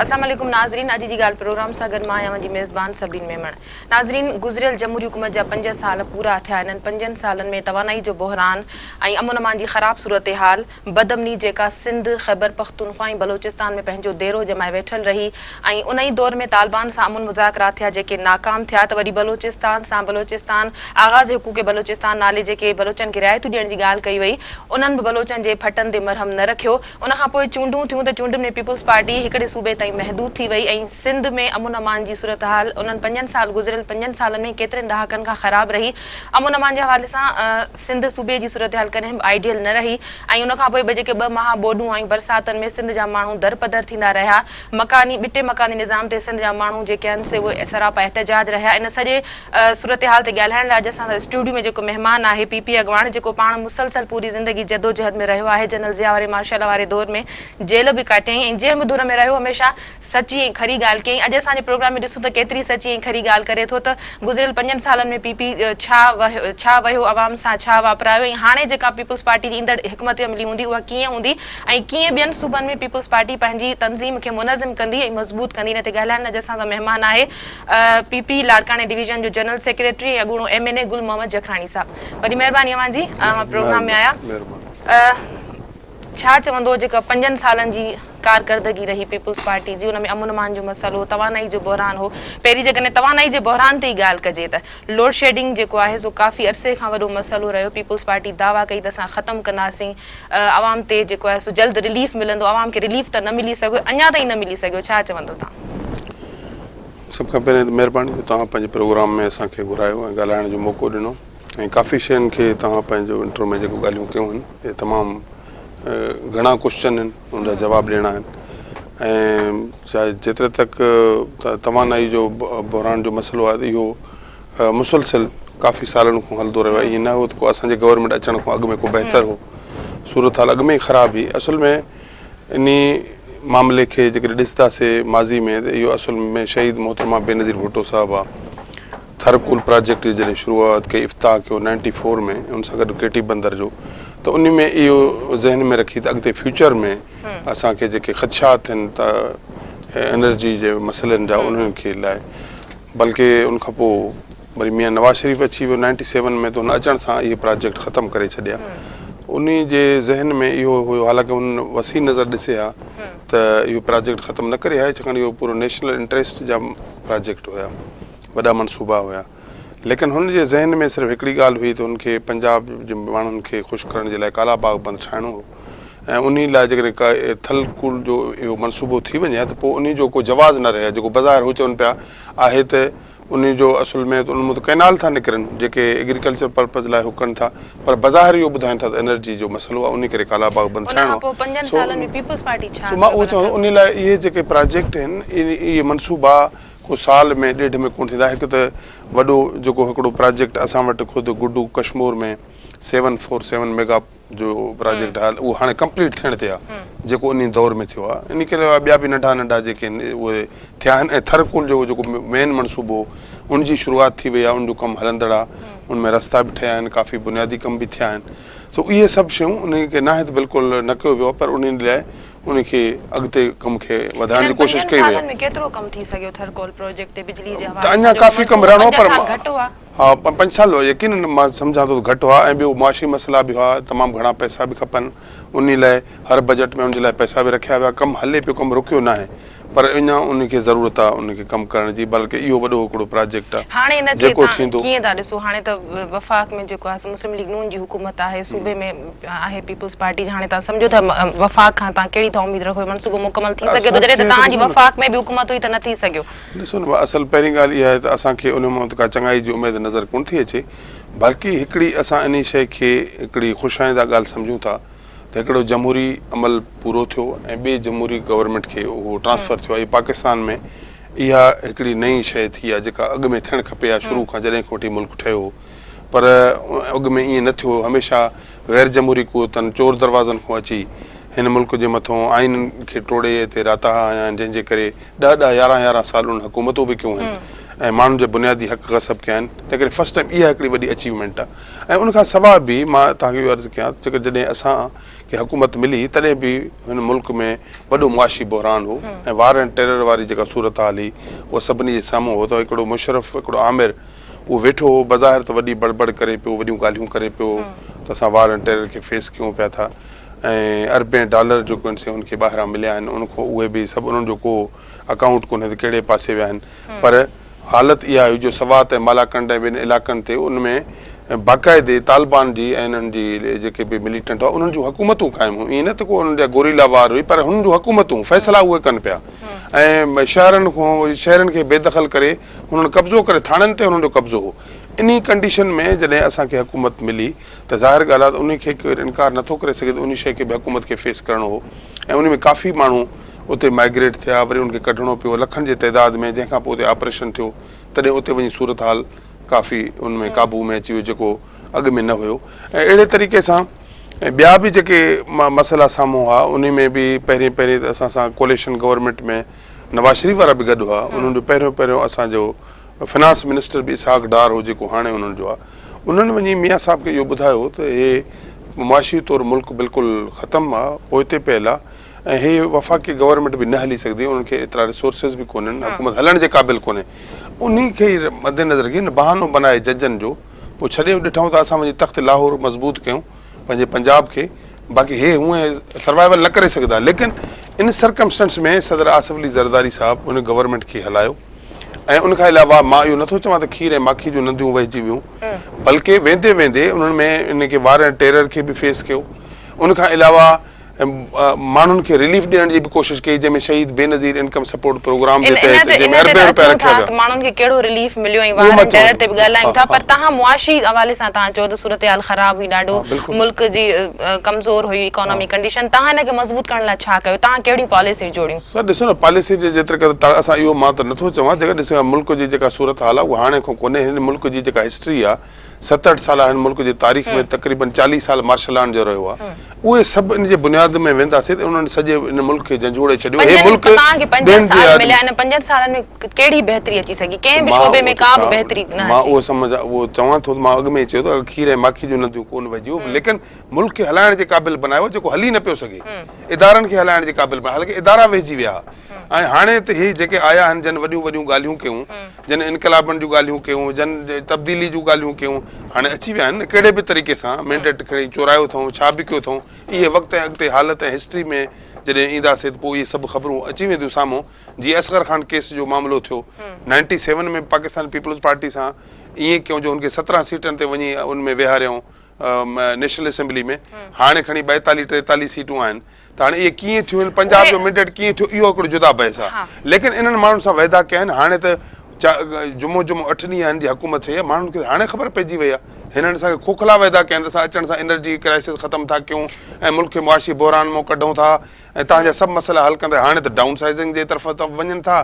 اسلام عليڪم ناظرين اڄ جي ڳالهه پروگرام سان گڏ مان آهيان اوهان جي ميزبان سبين ميمڻ ناظرين گذريل جمهوري حڪومت جا پنج سال پورا ٿيا انهن پنجن سالن ۾ توانائي جو بحران ۽ امن امان جي خراب صورتحال بدامني جيڪا سنڌ، خيبرپختونخوا ۽ بلوچستان ۾ پنهنجو ديرو ڄمائي ويٺل رهي ۽ ان ئي دور ۾ طالبان سان امن مذاڪرات ٿيا جيڪي ناڪام ٿيا ته وري بلوچستان سان بلوچستان آغاز حقوق بلوچستان نالي جيڪي بلوچن کي رعايتون ڏيڻ جي ڳالهه ڪئي وئي انهن به بلوچن جي ڦٽن تي مرهم نه رکيو ان کان پوء چونڊون ٿيون ته چونڊن ۾ پيپلز پارٽي هڪڙي صوبي تائين محدود ٿي وئي ۽ سنڌ ۾ امن امان جي صورتحال انهن پنجن سال گذريل پنجن سالن ۾ ڪيترن ڏهاڪن کان خراب رهي امن امان جي حوالي سان سنڌ صوبي جي صورتحال ڪڏهن به آئيڊيل نه رهي ۽ ان کان پوء به جيڪي ٻه مها ٻوڏون آيون برساتن ۾ سنڌ جا ماڻهو درپدر ٿيندا رهيا مڪاني ٻٽي مڪاني نظام تي سنڌ جا ماڻهو جيڪي آهن سي اهي سراپا احتجاج رهيا ان سڄي صورتحال تي ڳالهائڻ لاء اڄ اسان سان اسٽوڊيو ۾ جيڪو مهمان آهي پي پي اڳواڻ جيڪو پاڻ مسلسل پوري زندگي جدوجهد ۾ رهيو آهي جنرل ضياء واري مارشل واري دور ۾ جيل به ڪاٽيائين ۽ جنهن به دور ۾ رهيو هميشه سچي ۽ کري ڳالهه ڪيائين. اڄ اسان جي پروگرام ۾ ڏسون ته ڪيتري سچي ۽ کري ڳالهه ڪري ٿو ته گذريل پنجن سالن ۾ پي پي ڇا ڇا وهيو عوام سان ڇا واپرايو ۽ هاڻي جيڪا پيپلز پارٽي جي ايندڙ حڪمت عملي هوندي اها ڪيئن هوندي ۽ ڪيئن ٻين صوبن ۾ پيپلز پارٽي پنهنجي تنظيم کي منظم ڪندي ۽ مضبوط ڪندي ان تي ڳالهائڻ لاء اڄ اسان سان مهمان آهي پي پي لاڙڪاڻي ڊويزن جو جنرل سيڪريٽري ۽ اڳوڻو ايم اين اي گل محمد جکراڻي صاحب وڏي مهرباني اوهان جي اوهان پروگرام ۾ آيا. ڇا چوندو جيڪا پنجن سالن جي ڪارڪردگي رهي پيپلز پارٽي جي ان ۾ امن امان جو مسئلو توانائي جو بحران هو پهرين جيڪڏهن توانائي جي بحران تي ئي ڳالهه ڪجي ته لوڊ شيڊنگ جيڪو آهي سو ڪافي عرصي کان وڏو مسئلو رهيو پيپلز پارٽي دعويٰ ڪئي ته اسان ختم ڪنداسين عوام تي جيڪو آهي سو جلد رليف ملندو عوام کي رليف ته نه ملي سگهيو اڃا تائين نه ملي سگهيو ڇا چوندو تان. سڀ کان پهرين ته مهرباني جو توهان پنهنجي پروگرام ۾ اسان کي گهرايو ۽ ڳالهائڻ جو موقعو ڏنو. ۽ ڪافي شين کي توهان پنهنجو انٽرو ۾ جيڪو ڳالهيون ڪيون آهن اهي تمام گهڻا ڪوشچن آهن ان جا جواب ڏيڻا آهن ۽ جيتري تڪ توانائي جو بحران جو مسئلو آهي ته اهو مسلسل ڪافي سالن کان هلندو رهيو آهي ائين نه هو ته ڪو اسان جي گورنمينٽ اچڻ کان اڳ ۾ ڪو بهتر هو صورت حال اڳ ۾ ئي خراب هئي اصل ۾ انهي معاملي کي جيڪڏهن ڏسنداسي ماضي ۾ ته اهو اصل ۾ شهيد محترمه بينظير ڀٽو صاحبه ٿر ڪول پراجيڪٽ جي جڏهن شروعات ڪئي افتتاح ڪيو نائنٽي فور ۾ ان سان گڏ ڪيٽي بندر جو ته انهي ۾ اهو ذهن ۾ رکي ته اڳتي فيوچر ۾ اسان کي جيڪي خدشات آهن ته انرجي جي مسئلن جا انهن کي لاء بلڪه ان کان پوء وري ميان نواز شريف اچي ويو نائنٽي سيون ۾ ته هن اچڻ سان اهي پراجيڪٽ ختم ڪري ڇڏيا انهي جي ذهن ۾ اهو هيو حالانڪه هن وسيع نظر ڏسي ها ته اهو پراجيڪٽ ختم نه ڪري ها ڇاڪاڻ اهو پورو نيشنل انٽريسٽ جا پراجيڪٽ هيا وڏا منصوبا هيا ليڪن هن جي ذهن ۾ صرف هڪڙي ڳالهه هئي ته هن کي پنجاب جي ماڻهن کي خوش ڪرڻ جي لاء ڪالا باغ بند ٺاهڻو هو ۽ انهي لاء جيڪڏهن ڪا ٿل ڪول جو اهو منصوبو ٿي وڃي ها ته پوء انهي جو ڪو جواز نه رهي ها جيڪو بظاهر هو چون پيا آهي ته انهي جو اصل ۾ ته ان مان ته ڪئنال ٿا نڪرن جيڪي ايگريڪلچر پرپز لاء هو ڪن ٿا پر بظاهر اهو ٻڌائين ٿا ته انرجي جو مسئلو آهي انهي ڪري ڪالا باغ بند ان کان ٺاهڻو پوء پنجن سو سالن ۾ پيپلز پارٽي ڇا سو مان اهو ڪيو چوان ٿو انهي لاء اهي جيڪي پراجيڪٽ آهن اهي منصوبا ڪو سال ۾ ڏيڍ ۾ ڪونه ٿيندا هڪ ته وڏو جيڪو هڪڙو پراجيڪٽ اسان وٽ خود Guddu Kashmore ۾ seven four seven mega جو پراجيڪٽ آهي اهو هاڻي ڪمپليٽ ٿيڻ تي آهي جيڪو انهي دور ۾ ٿيو آهي انهي کي علاوه ٻيا به ننڍا ننڍا جيڪي آهن اهي ٿيا آهن ۽ ٿر ڪول جو جيڪو مين منصوبو ان جي شروعات ٿي وئي آهي ان جو ڪم هلندڙ آهي ان ۾ رستا به ٺهيا آهن ڪافي بنيادي ڪم به ٿيا آهن سو اهي سڀ شيون انهي کي ناهي ته بلڪل نه ڪيو ويو آهي پر انهي لاء ان کي اڳتي ڪم کي وڌائڻ انهن جي ڪوشش پنجن ڪئي وئي سالن ۾ ڪيترو ڪم ٿي سگهيو ٿر ڪول پروجيڪٽ تي بجلي جي ته حوالي اڃا سان جيڪو ڪافي ڪم منصوبو رهڻو پنج پر سال گهٽ هئا. ها پنج سال يقينن مان سمجهان ٿو ته گهٽ هئا ۽ ٻيو معاشي مسئلا به هئا تمام گهڻا پئسا به کپن انهي لاء هر بجيٽ ۾ ان جي لاء پئسا به رکيا ويا ڪم هلي پيو ڪم رڪيو ناهي پر اڃا ان کي ضرورت آ ان کي ڪم ڪرڻ جي بلڪه اهو وڏو هڪڙو پراجيڪٽ آ هاڻي ان کي جيڪو تان ٿيندو. ڪيئن ٿا ڏسو هاڻي ته وفاق ۾ جيڪو آهي سو مسلم ليگ نون جي حڪومت آهي صوبي ۾ آهي پيپلز پارٽي جي هاڻي تان سمجهو ٿا وفاق کان تان ڪهڙي ٿا اميد رکو منصوبو مڪمل ٿي سگهي ٿو اسان جڏهن ته کي ته تان جي ڏسو نه وفاق ۾ به حڪومت هئي ته نه ٿي سگهيو. ڏسو نه اصل پهرين ڳالهه اها آهي ته اسان کي ان مان ته ڪا چڱائي جي اميد نظر ڪونه ٿي اچي بلڪه هڪڙي اسان انهي شيء کي هڪڙي خوش آئنده ڳالهه سمجهون ٿا ته هڪڙو جمهوري عمل پورو ٿيو ۽ ٻي جمهوري گورنمينٽ کي اهو ٽرانسفر ٿيو آهي پاڪستان ۾ اها هڪڙي نئين شيء ٿي آهي جيڪا اڳ ۾ ٿيڻ کپي ها شروع کان جڏهن کان وٺي ملڪ ٺهيو هو پر اڳ ۾ ائين نه ٿيو هميشه غير جمهوري قوتن چور دروازن کان اچي هن ملڪ جي مٿون آئين کي ٽوڙي هتي راتاها هنيا آهن جنهن جي ڪري ڏهه ڏهه يارهن يارهن سال انهن حڪومتون به ڪيون آهن ۽ ماڻهن جا بنيادي حق غصب ڪيا آهن تنهن ڪري فرسٽ ٽائيم اها هڪڙي وڏي اچيومينٽ آهي ۽ ان کان سواء به مان توهان کي اهو عرض ڪيان ته جيڪر جڏهن اسان کي حڪومت ملي تڏهن به هن ملڪ ۾ وڏو معاشي بحران هو ۽ وار اينڊ ٽيرر واري جيڪا صورتحال هئي اها سڀني جي سامهون هو ته هڪڙو مشرف هڪڙو آمر اهو ويٺو هو بظاهر ته وڏي بڙ بڙ ڪري پيو وڏيون ڳالهيون ڪري پيو ته اسان وار اينڊ ٽيرر کي فيس ڪيون پيا ٿا ۽ اربين ڊالر جيڪو آهن سي ان کي ٻاهران مليا آهن ان کان اهي به سڀ انهن جو ڪو اڪائونٽ ڪونهي ته ڪهڙي پاسي ويا آهن پر حالت اها هئي جو سوات ۽ مالاڪنڊ ۽ ٻين علائقن تي ان ۾ باقاعدي طالبان جي ۽ انهن جي جيڪي به مليٽنٽ هئا انهن جون حڪومتون قائم هيون ائين نه ته ڪو انهن جا گوريلا وار هئي پر هنن جون حڪومتون فيصلا اهي ڪن پيا ۽ شهرن کان شهرن کي بيدخل ڪري هنن قبضو ڪري ٿاڻن تي هنن جو قبضو هو انهي ڪنڊيشن ۾ جڏهن اسان کي حڪومت ملي ته ظاهر ڳالهه آهي ته انهي کي ڪير انڪار نٿو ڪري سگهي ته انهي شيء کي به حڪومت کي فيس ڪرڻو هو ۽ انهي ۾ ڪافي ماڻهو اتي مائگريٽ ٿيا وري انهن کي ڪڍڻو پيو لکن جي تعداد ۾ جنهن کان پوء اتي آپريشن ٿيو تڏهن اتي وڃي صورتحال ڪافي ان ۾ قابو ۾ اچي ويو جيڪو اڳ ۾ نه هيو ۽ اهڙي طريقي سان ٻيا به جيڪي مسئلا سامهون هئا انهي ۾ به پهرين پهرين ته اسان سان ڪوليشن گورنمينٽ ۾ نواز شريف وارا به گڏ هئا انهن جو پهريون پهريون اسان جو فنانس منسٽر به اسحاق ڊار هو جيڪو هاڻي انهن جو آهي انهن وڃي ميان صاحب کي اهو ٻڌايو ته هي معاشي طور ملڪ بلڪل ختم آ پوئتي پيل آ ۽ هي وفاقي گورنمينٽ به نه هلي سگهندي انهن کي ايترا ريسورسز به ڪونهن حڪومت هلڻ جي قابل ڪونهي انهي کي ئي مد نظر رکي بهانو بنائي ججن جو پوء ڇڏي ڏٺائون ته اسان وڃي تخت لاهور مضبوط ڪيون پنهنجي پنجاب کي باقي هي هونئن سروائيول نه ڪري سگهندا ليڪن ان سرڪمسٽنس ۾ صدر آصف علي زرداري صاحب ان گورنمينٽ کي هلايو ۽ ان کان علاوه مان اهو نٿو چوان ته کير ۽ ماکي جون نديون وهجي ويون بلڪه ويندي ويندي انهن ۾ ان کي وار ۽ ٽيرر کي به فيس ڪيو ان کان علاوه ماڻهن کي رليف ڏيڻ جي به ڪوشش ڪئي جنهن ۾ شهيد بينظير انڪم سپورٽ پروگرام جي تحت جنهن ۾ اربين رپيا رکيا ويا. ماڻهن کي ڪهڙو رليف مليو ۽ وار ۽ ٽيرر تي به ڳالهايون ٿا پر توهان معاشي حوالي سان توهان چئو ته صورتحال خراب هئي ڏاڍو ملڪ جي ڪمزور هئي اڪانومي ڪنڊيشن توهان ان کي مضبوط ڪرڻ لاء ڇا ڪيو توهان ڪهڙيون پاليسيون جوڙيون. سر ڏسو نه پاليسي جي جيتري قدر اسان اهو مان ته نٿو چوان جيڪا ڏسو ملڪ جي جيڪا صورتحال آهي اها هاڻي کان ڪونهي هن ملڪ جي جيڪا هسٽري آهي 67 سال هن ملڪ جي تاريخ ۾ تقريبن 40 سال مارشل لان جو رهيو آهي اهي سڀ ان جي بنياد ۾ وينداسين ته انهن سڄي ان ملڪ کي جنجهوڙي ڇڏيو هي ملڪ توهان کي 5 سال مليا ان 5 سالن ۾ ڪهڙي بهتري اچي سگهي ڪنهن به شعبي ۾ ڪا به بهتري نه اچي مان اهو سمجهان اهو چوان ٿو ته مان اڳ ۾ ئي چيو ته کير ۽ ماکي جون نديون ڪونه وهجيون ليڪن ملڪ کي هلائڻ جي قابل بنايو جيڪو هلي نه پيو سگهي ادارن کي هلائڻ جي قابل بنايو حالانڪه ادارا ويهجي ويا ۽ هاڻي ته هي جيڪي آيا آهن جن وڏيون وڏيون ڳالهيون ڪيون جن انقلابن جون ڳالهيون ڪيون جن تبديلي جون ڳالهيون ڪيون هاڻي اچي ويا آهن نه ڪهڙي به طريقي سان مينڊيٽ کڻي چورايو اٿئون ڇا به ڪيو اٿئون اهي وقت ۽ اڳتي حالت ۽ هسٽري ۾ جڏهن اينداسين ته پوء اهي سڀ خبرون اچي وينديون سامهون جيئن اصغر خان ڪيس جو معاملو ٿيو ninety seven ۾ Pakistan peoples party سان ائين ڪيون جو ان کي 17 سيٽن تي وڃي ان ۾ ويهاريائون نيشنل اسيمبلي ۾ هاڻي کڻي 42 43 سيٽون آهن ته هاڻي اهي ڪيئن ٿيون آهن پنجاب جو مينڊيٽ ڪيئن ٿيو اهو هڪڙو جدا بحث آهي ليڪن انهن ماڻهن سان وعدا ڪيا آهن هاڻي ته جمعو جمعو 8 ڏينهن آهن جي حڪومت ٺهي آهي ماڻهن کي هاڻي خبر پئجي وئي آهي هنن اسان کي کوکلا وعدا ڪيا آهن ته اسان اچڻ سان انرجي ڪرائسس ختم ٿا ڪيون ۽ ملڪ کي معاشي بحران مان ڪڍون ٿا ۽ توهان جا سڀ مسئلا حل ڪندا هاڻي ته ڊائون سائزنگ جي طرف وڃن ٿا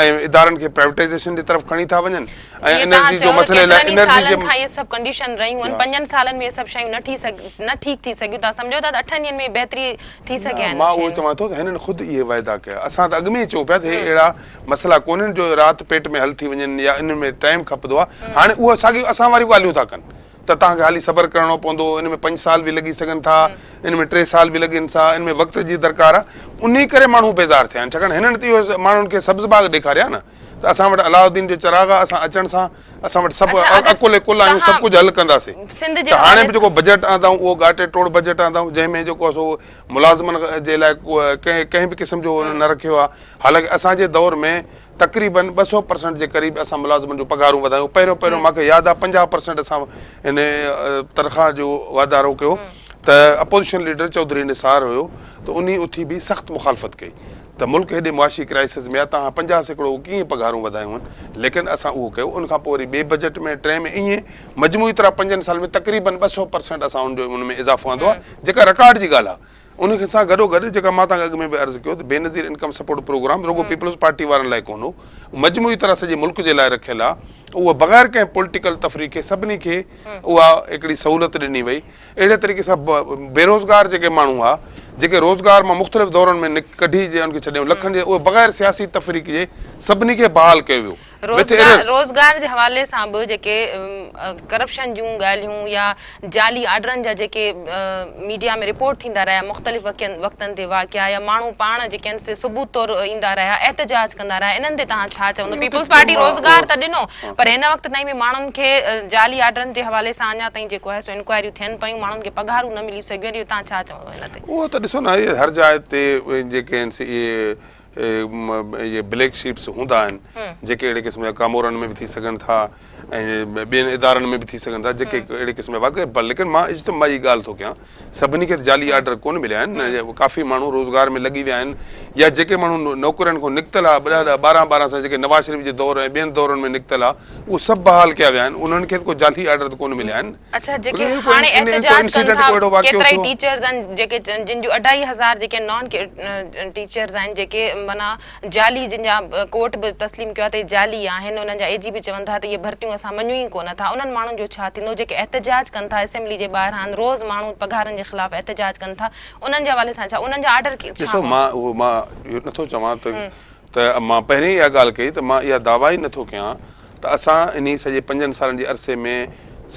۽ ادارن کي پرائيويٽائيزيشن جي طرف کڻي ٿا وڃن ۽ انرجي جو مسئلي لاء انرجي سالن کان اهي سڀ ڪنڊيشن رهيون آهن پنجن سالن ۾ اهي سڀ شيون نه ٺهي سگهيون نه ٺيڪ ٿي سگهيون توهان سمجهو ٿا ته اٺن ڏينهن ۾ بهتري ٿي سگهي آهن مان اهو چوان ٿو ته هنن خود اهي وعدا ڪيا اسان ته اڳ ۾ ئي چئون پيا ته هي اهڙا مسئلا ڪونهن جو رات پيٽ ۾ حل ٿي وڃن يا انهن ۾ ٽائيم کپندو آهي هاڻي اهو ساڳيون اسان واريون ڳالهيون ٿا ڪن ته توهان کي حالي صبر ڪرڻو پوندو، ان ۾ پنج سال به لڳي سگهن ٿا، ان ۾ ٽي سال به لڳن ٿا، ان ۾ وقت جي درڪار آهي، انهي ڪري ماڻهو بيزار ٿيا آهن، ڇاڪاڻ هنن ته اهو ماڻهن کي سبز باغ ڏيکاريا نه ته اسان وٽ علاء الدين جو چراغ آهي، اسان اچڻ سان اسان وٽ سڀ عقل ڪل آهيون، سڀ ڪجهه حل ڪنداسين ته هاڻي به جيڪو بجيٽ آندائون اهو ڳاٽي ٽوڙ بجيٽ آندائون، جنهن ۾ جيڪو آهي سو ملازمن جي لاء ڪنهن ڪنهن به قسم جو نه رکيو آهي، حالانڪه اسان جي دور ۾ تقريبن 200 پرسنٽ جي قريب اسان ملازمن جون پگهارون وڌايون پهريون پهريون مان کي ياد آهي 50 پرسنٽ اسان ان تنخواه جو واڌارو ڪيو ته اپوزيشن ليڊر چوڌري نثار هيو ته انهي اٿي به سخت مخالفت ڪئي ته ملڪ هيڏي معاشي ڪرائسس ۾ آهي توهان 50% ڪيئن پگهارون وڌايون آهن ليڪن اسان اهو ڪيو ان کان پوء وري ٻئي بجيٽ ۾ ٽئين ۾ ائين مجموعي طرح پنجن سالن ۾ تقريبن 200 پرسنٽ اسان ان جو ان ۾ اضافو آندو آهي جيڪا رڪارڊ جي ڳالهه آهي ان کي سان گڏو گڏ جيڪا مان توهان کي اڳ ۾ به عرض ڪيو ته بينظير انڪم سپورٽ پروگرام رڳو پيپلز پارٽي وارن لاء ڪونه هو مجموعي طرح سڄي ملڪ جي لاء رکيل آ اهو بغير ڪنهن پوليٽيڪل تفريق کي سڀني کي اها هڪڙي سهولت ڏني وئي اهڙي طريقي سان بيروزگار جيڪي ماڻهو هئا جيڪي روزگار مان مختلف دورن ۾ ڪڍي جي ان کي ڇڏيو لکن جي اهي بغير سياسي تفريق جي سڀني کي بحال ڪيو ويو. وٿ ايررز. روزگار جي حوالي سان به جيڪي ڪرپشن جون ڳالهيون يا جعلي آرڊرن جا جيڪي ميڊيا ۾ رپورٽ ٿيندا رهيا مختلف وقتن تي واقعا يا ماڻهو پاڻ جيڪي آهن سي ثبوت طور ايندا رهيا احتجاج ڪندا رهيا انهن تي توهان ڇا چوندو پيپلز پارٽي روزگار ته ڏنو پر هن وقت تائين به ماڻهن کي جعلي آرڊرن جي حوالي سان اڃا تائين جيڪو آهي سو انڪوائريون ٿين پيون ماڻهن کي پگهارون نه ملي سگهيون آهن اهو توهان ڇا چوندو هن تي. اهو ته ڏسو نه هر جاء تي جيڪي آهن سي اهي اهي بليڪ شيپس هوندا آهن جيڪي اهڙي قسم جا ڪامورن ۾ به ٿي سگهن ٿا ۽ ٻين ادارن ۾ به ٿي سگهن ٿا جيڪي اهڙي قسم جا واقعا پر ليڪن مان اجتماعي ڳالهه ٿو ڪيان سڀني کي جعلي آرڊر ڪونه مليا آهن ڪافي ماڻهو روزگار ۾ لڳي ويا آهن يا جيڪي ماڻهو نوڪرين کان نڪتل ها ڏهه ڏهه ٻارهن ٻارهن سال جيڪي نواز شريف جي دور ۽ ٻين دورن ۾ نڪتل ها اهي سڀ بحال ڪيا ويا آهن انهن کي ته ڪو جعلي آرڊر ته ڪونه مليا آهن اڇا جيڪي هاڻي احتجاج ڪن ٿا ڪيترائي ٽيچرز آهن جيڪي جن جون اڍائي هزار جيڪي نان ٽيچرز آهن جيڪي معنيٰ جعلي جن جا ڪورٽ به تسليم ڪيو آهي ته جعلي آهن انهن جا اي جي به چون ٿا ته اهي ڀرتيون اسان مڃون ئي ڪونه ٿا انهن ماڻهن جو ڇا ٿيندو جيڪي احتجاج ڪن ٿا اسيمبلي جي ٻاهران روز ماڻهو پگهارن جي خلاف احتجاج ڪن ٿا انهن جي حوالي سان ڇا انهن جا آرڊر ڇا ڏسو مان اهو مان اهو نٿو چوان ته ته مان پهرين اها ڳالهه ڪئي ته مان اها دعويٰ ئي نٿو ڪيان ته اسان انهي سڄي پنجن سالن جي عرصي ۾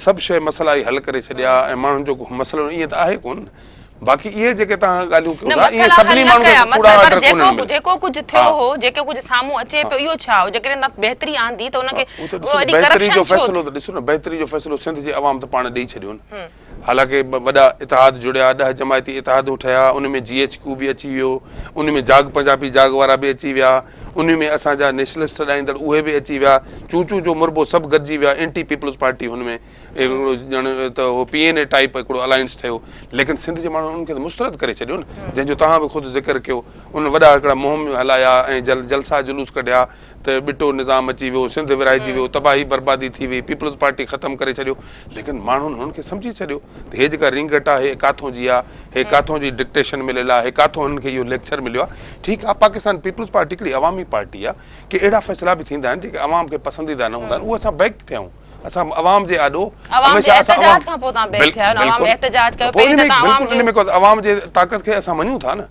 سڀ شيء مسئلا ئي حل ڪري ڇڏيا ۽ ماڻهن جو ڪو مسئلو نه ائين ته آهي ڪونه باقي اهي جيڪي توهان ڳالهيون ڪيو نه ٿا اهي مسئلا حل سڀني نه ماڻهن ڪيا کي ڪوڙا مسئلا پر آرڊر ڪونه جيڪو مليا جيڪو ڪجهه ٿيو ها هو جيڪو ڪجهه سامهون اچي پيو اهو ڇا هو جيڪڏهن توهان بهتري آندي ته ان کي اهو ته ڏسو نه ايڏي بهتري ڪرپشن جو ڇو فيصلو ته ڏسو نه بهتري جو فيصلو سنڌ جي عوام ته پاڻ ڏئي ڇڏيو نه حالانڪه وڏا اتحاد جڙيا، ڏهه جماعتي اتحادون ٺهيا، ان ۾ جي ايڇ ڪيو به اچي ويو، ان ۾ جاڳ پنجابي جاڳ وارا به اچي ويا، ان ۾ اسان جا نيشنلسٽ سڏائيندڙ اهي به اچي ويا، چون چون جو مربو سڀ گڏجي ويا، اينٽي پيپلز پارٽي هن ۾ هڪڙو ڄڻ ته هو پي اين اي ٽائيپ هڪڙو الائنس ٺهيو، ليڪن سنڌ جي ماڻهن انهن کي ته مسترد ڪري ڇڏيو نه، جنهن جو توهان به خود ذڪر ڪيو، انهن وڏا هڪڙا مهم هلايا ۽ جلسا جلوس ڪڍيا، ته ٻٽو نظام اچي ويو، سنڌ ورهائجي ويو، تباهي بربادي ٿي وئي، پيپلز پارٽي ختم ڪري ڇڏيو، ليڪن ماڻهن هنن کي سمجهي ڇڏيو ته هي جيڪا رينگٽ آهي هي ڪاٿون جي آهي، هي ڪاٿون جي ڊڪٽيشن مليل آهي، هي ڪاٿون هنن کي اهو ليڪچر مليو آهي. ٺيڪ آهي پاڪستان پيپلز پارٽي هڪڙي عوامي پارٽي آهي، ڪي اهڙا فيصلا به ٿيندا آهن جيڪي عوام کي پسنديده نه هوندا آهن، اهو اسان بيڪ ٿيا آهيون، اسان عوام جي آڏو عوام جي هميشه اسان احتجاج کان پوء توهان بيڪ ٿيا آهيو نه، عوام احتجاج ڪيو پهرين ته توهان عوام بلڪل ان ۾ ڪو عوام جي طاقت کي اسان مڃون ٿا نه،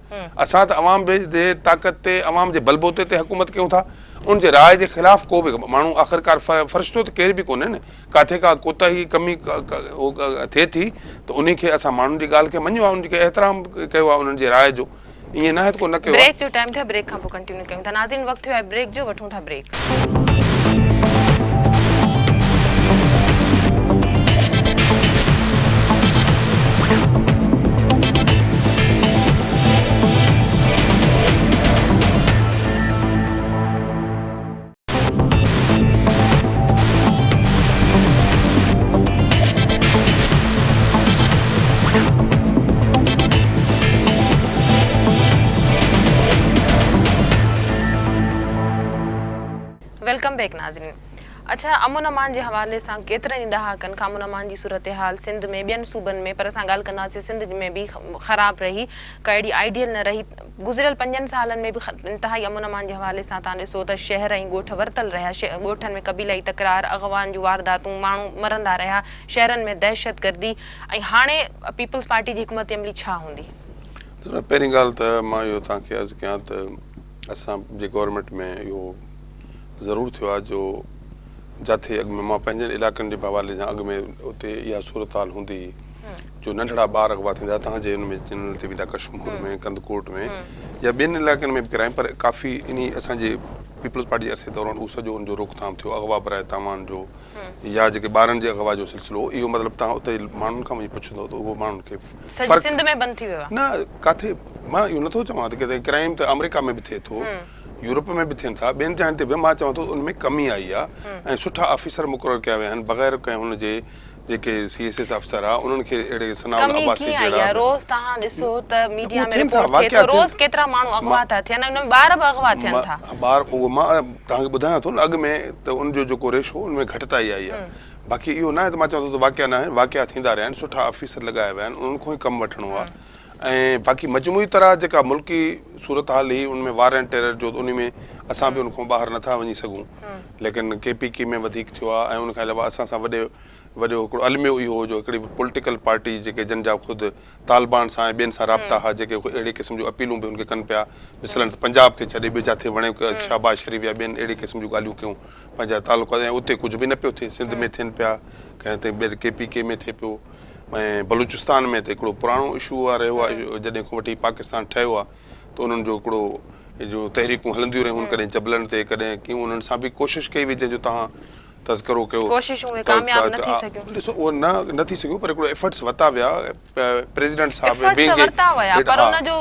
اسان ته عوام جي طاقت تي عوام جي بلبوتي تي حڪومت ڪيون ٿا، ان جي راء جي خلاف ڪو به ماڻهو آخرڪار فرشتو ته ڪير به ڪونهي نه، ڪاٿي ڪا ڪوتاهي ڪمي ٿئي ٿي ته انهي کي اسان ماڻهن جي ڳالهه کي مڃيو آهي، انهن کي احترام ڪيو آهي انهن جي راء جو، ائين ناهي ته ڪو نه ڪيو آهي. بريڪ جو ٽائيم ٿيو آهي بريڪ کان پوء ڪنٽينيو ڪيون ٿا ناظرين وقت ٿيو آهي بريڪ جو وٺون ٿا بريڪ. Welcome back ناظرين اڇا امن امان جي حوالي سان ڪيترن ئي ڏهاڪن کان امن امان جي صورتحال سنڌ ۾ ٻين صوبن ۾ پر اسان ڳالهه ڪنداسين سنڌ ۾ به خراب رهي ڪا اهڙي آئيڊيل نه رهي گذريل پنجن سالن ۾ به انتهائي امن امان جي حوالي سان تان ڏسو ته شهر ۽ ڳوٺ ورتل رهيا، ڳوٺن ۾ قبيلائي تڪرار، اغوائن جون وارداتون، ماڻهو مرندا رهيا، شهرن ۾ دهشتگردي ۽ هاڻي پيپلز پارٽي جي حڪمت عملي ڇا هوندي؟ ڏسو پهرين ڳالهه ته مان اهو توهان کي عرض ڪيان ته اسان جي گورنمينٽ ۾ اهو ضرور ٿيو آهي جو جاٿي اڳ ۾ مان پنهنجن علائقن جي به حوالي سان اڳ ۾ اتي اها صورتحال هوندي هئي جو ننڍڙا ٻار اغوا ٿيندا تهان جي ان ۾ چينل تي ويندا ڪشمور ۾ ڪنڌڪوٽ ۾ يا ٻين علائقن ۾ به ڪرائين پر ڪافي انهي اسان جي پيپلز پارٽي جي عرصي دوران اهو سڄو ان جو روڪٿام ٿيو اغوا براء تاوان جو يا جيڪي ٻارن جي اغوا جو سلسلو هو اهو مطلب تهان اتي ماڻهن کان وڃي پڇندو ته اهو ماڻهن کي سڄي سنڌ ۾ بند ٿي ويو آهي نه ڪاٿي مان اهو نٿو چوان ته ڪٿي ڪرائيم ته آمريڪا ۾ به ٿئي ٿو يورپ ۾ به ٿين ٿا ٻين جاين تي به مان چوان ٿو ان ۾ ڪمي آئي آهي ۽ سٺا آفيسر مقرر ڪيا ويا آهن بغير ڪنهن هن جي جيڪي سي ايس ايس آفيسر آ انهن کي اهڙي ثناء الله ڪمي عباسي ڪيئن آئي جهڙا آ روز توهان ڏسو ته ميڊيا اهو ۾ ٿين ٿا رپورٽ ٿئي واقعا ٿو ٿين روز ڪيترا ماڻهو اغوا ٿا ٿين ۽ ان ۾ ٻار به اغوا ٿين ٿا. ٻار اهو مان توهان کي ٻڌايان ٿو نه اڳ ۾ ته ان جو جيڪو ريشو ان ۾ گهٽتائي آئي آ باقي اهو ناهي ته مان چوان ٿو ته واقعا ناهن واقعا ٿيندا رهيا آهن سٺا آفيسر لڳايا ويا آهن انهن کان ئي ڪم وٺڻو آ ۽ باقي مجموعي طرح جيڪا ملڪي صورتحال هئي ان ۾ وار اينڊ ٽيرر جو ان ۾ اسان به ان کان ٻاهر نٿا وڃي سگهون ليڪن ڪي پي ڪي ۾ وڌيڪ ٿيو آهي ۽ ان کان علاوه اسان سان وڏي وڏو هڪڙو الميو اهو هو جو هڪڙي پوليٽيڪل پارٽي جيڪي جن جا خود طالبان سان ۽ ٻين سان رابطا ها جيڪي اهڙي قسم جون اپيلون به هن کي ڪن پيا مثلاً ته پنجاب کي ڇڏي ٻيو جاٿي وڻي شهباز شريف يا ٻين اهڙي قسم جون ڳالهيون ڪيون پنهنجا تعلقات ۽ اتي ڪجهه به نه پيو ٿئي سنڌ ۾ ٿين پيا ڪنهن تي ٻير ڪي پي ڪي ۾ ٿئي پيو ۽ بلوچستان ۾ ته هڪڙو پراڻو اشو آ رهيو آ جڏهن کان وٺي پاڪستان ٺهيو آ ته انهن جو هڪڙو جو تحريڪون هلنديون رهيون ڪڏهن جبلن تي ڪڏهن ڪيون انهن سان به ڪوشش ڪئي وئي جنهن جو توهان تذڪرو ڪيو. ڪوششون اهي ڪامياب نه ٿي سگهيون. ڏسو اهو نه نه ٿي سگهيون پر هڪڙو ايفرٽس ورتا ويا پريزيڊنٽ صاحب ايفرٽس ته ورتا ويا پر ان جو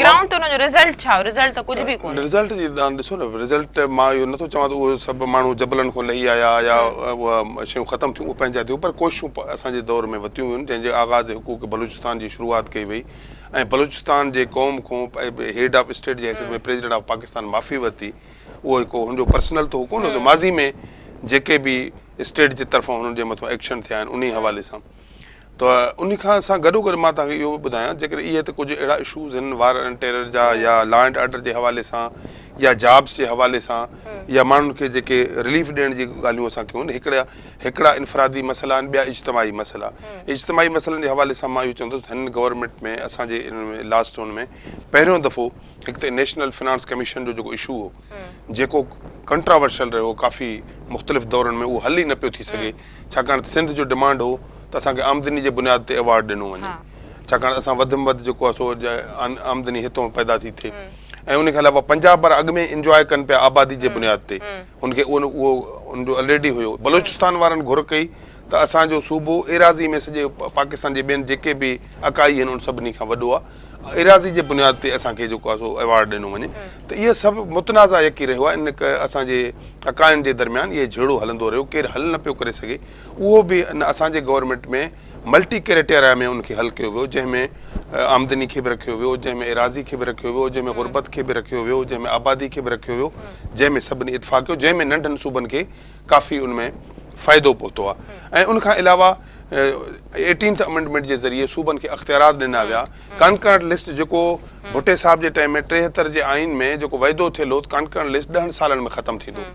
گرائونڊ تي ان جو رزلٽ ڇا هو رزلٽ ته ڪجهه به ڪونه. رزلٽ جي تان ڏسو نه رزلٽ مان اهو نٿو چوان ته اهو سڀ ماڻهو جبلن کان لهي آيا يا اها شيون ختم ٿيون اهو پنهنجا ٿيو پر ڪوششون اسان جي دور ۾ ورتيون ويون جنهن جي آغاز حقوق بلوچستان جي شروعات ڪئي وئي ۽ بلوچستان جي قوم کان هيڊ آف اسٽيٽ جي حيثيت ۾ پريزيڊنٽ آف پاڪستان معافي ورتي اهو ڪو هن جو پرسنل ته هو ڪونه هو ماضي ۾ جيڪي به اسٽيٽ جي طرفان هنن جي مٿان ايڪشن ٿيا آهن انهي حوالي سان ته ان کان سان گڏو گڏ مان توهان کي اهو به ٻڌايان جيڪڏهن اهي ته ڪجهه اهڙا اشوز آهن وار اينڊ ٽيرر جا يا لا اينڊ آرڊر جي حوالي سان يا جابس جي حوالي سان يا ماڻهن کي جيڪي رليف ڏيڻ جي ڳالهيون اسان ڪيون هڪڙا هڪڙا انفرادي مسئلا آهن ٻيا اجتماعي مسئلا اجتماعي مسئلن جي حوالي سان مان اهو چوندس هن گورنمينٽ ۾ اسان جي ان ۾ لاسٽ ان ۾ پهريون دفعو هڪ ته نيشنل فنانس ڪميشن جو جيڪو اشو هو جيڪو ڪنٽراورشل رهيو ڪافي مختلف دورن ۾ اهو حل ئي نه پيو ٿي سگهي ڇاڪاڻ ته سنڌ جو ڊمانڊ هو ته اسان کي آمدني جي بنياد تي ايوارڊ ڏنو وڃي ڇاڪاڻ ته اسان وڌ ۾ وڌ جيڪو آهي سو آمدني هتون پيدا ٿي ٿئي ۽ ان کان علاوه پنجاب وارا اڳ ۾ انجواء ڪن پيا آبادي جي بنياد تي ان کي اهو ان جو الريڊي هيو بلوچستان وارن گهر ڪئي ته اسان جو صوبو ايراضي ۾ سڄي پاڪستان جي ٻين جيڪي به اڪائي آهن ان سڀني کان وڏو آهي ايراضي جي بنياد تي اسان کي جيڪو آهي سو ايوارڊ ڏنو وڃي ته اهي سڀ متنازع يڪي رهيو آهي ان اسان جي اڪائين جي درميان اهي جهيڙو هلندو رهيو ڪير حل نه پيو ڪري سگهي اهو به ان اسان جي گورنمينٽ ۾ ملٽي ڪريٽيريا ۾ ان کي حل ڪيو ويو جنهن ۾ آمدني کي به رکيو ويو جنهن ۾ ايراضي کي به رکيو ويو جنهن ۾ غربت کي به رکيو ويو جنهن ۾ آبادي کي به رکيو ويو جنهن ۾ سڀني اتفاق ڪيو جنهن ۾ ننڍن صوبن کي ڪافي ان ۾ فائدو پهتو آهي ۽ ان کان علاوه ايٽينٿ امينڊمينٽ جي ذريعي صوبن کي اختيارات ڏنا ويا ڪانڪرنٽ لسٽ جيڪو ڀٽي صاحب جي ٽائيم ۾ 73 جي آئين ۾ جيڪو وعدو ٿيل هو ته ڪانڪرنٽ لسٽ ڏهن سالن ۾ ختم ٿيندو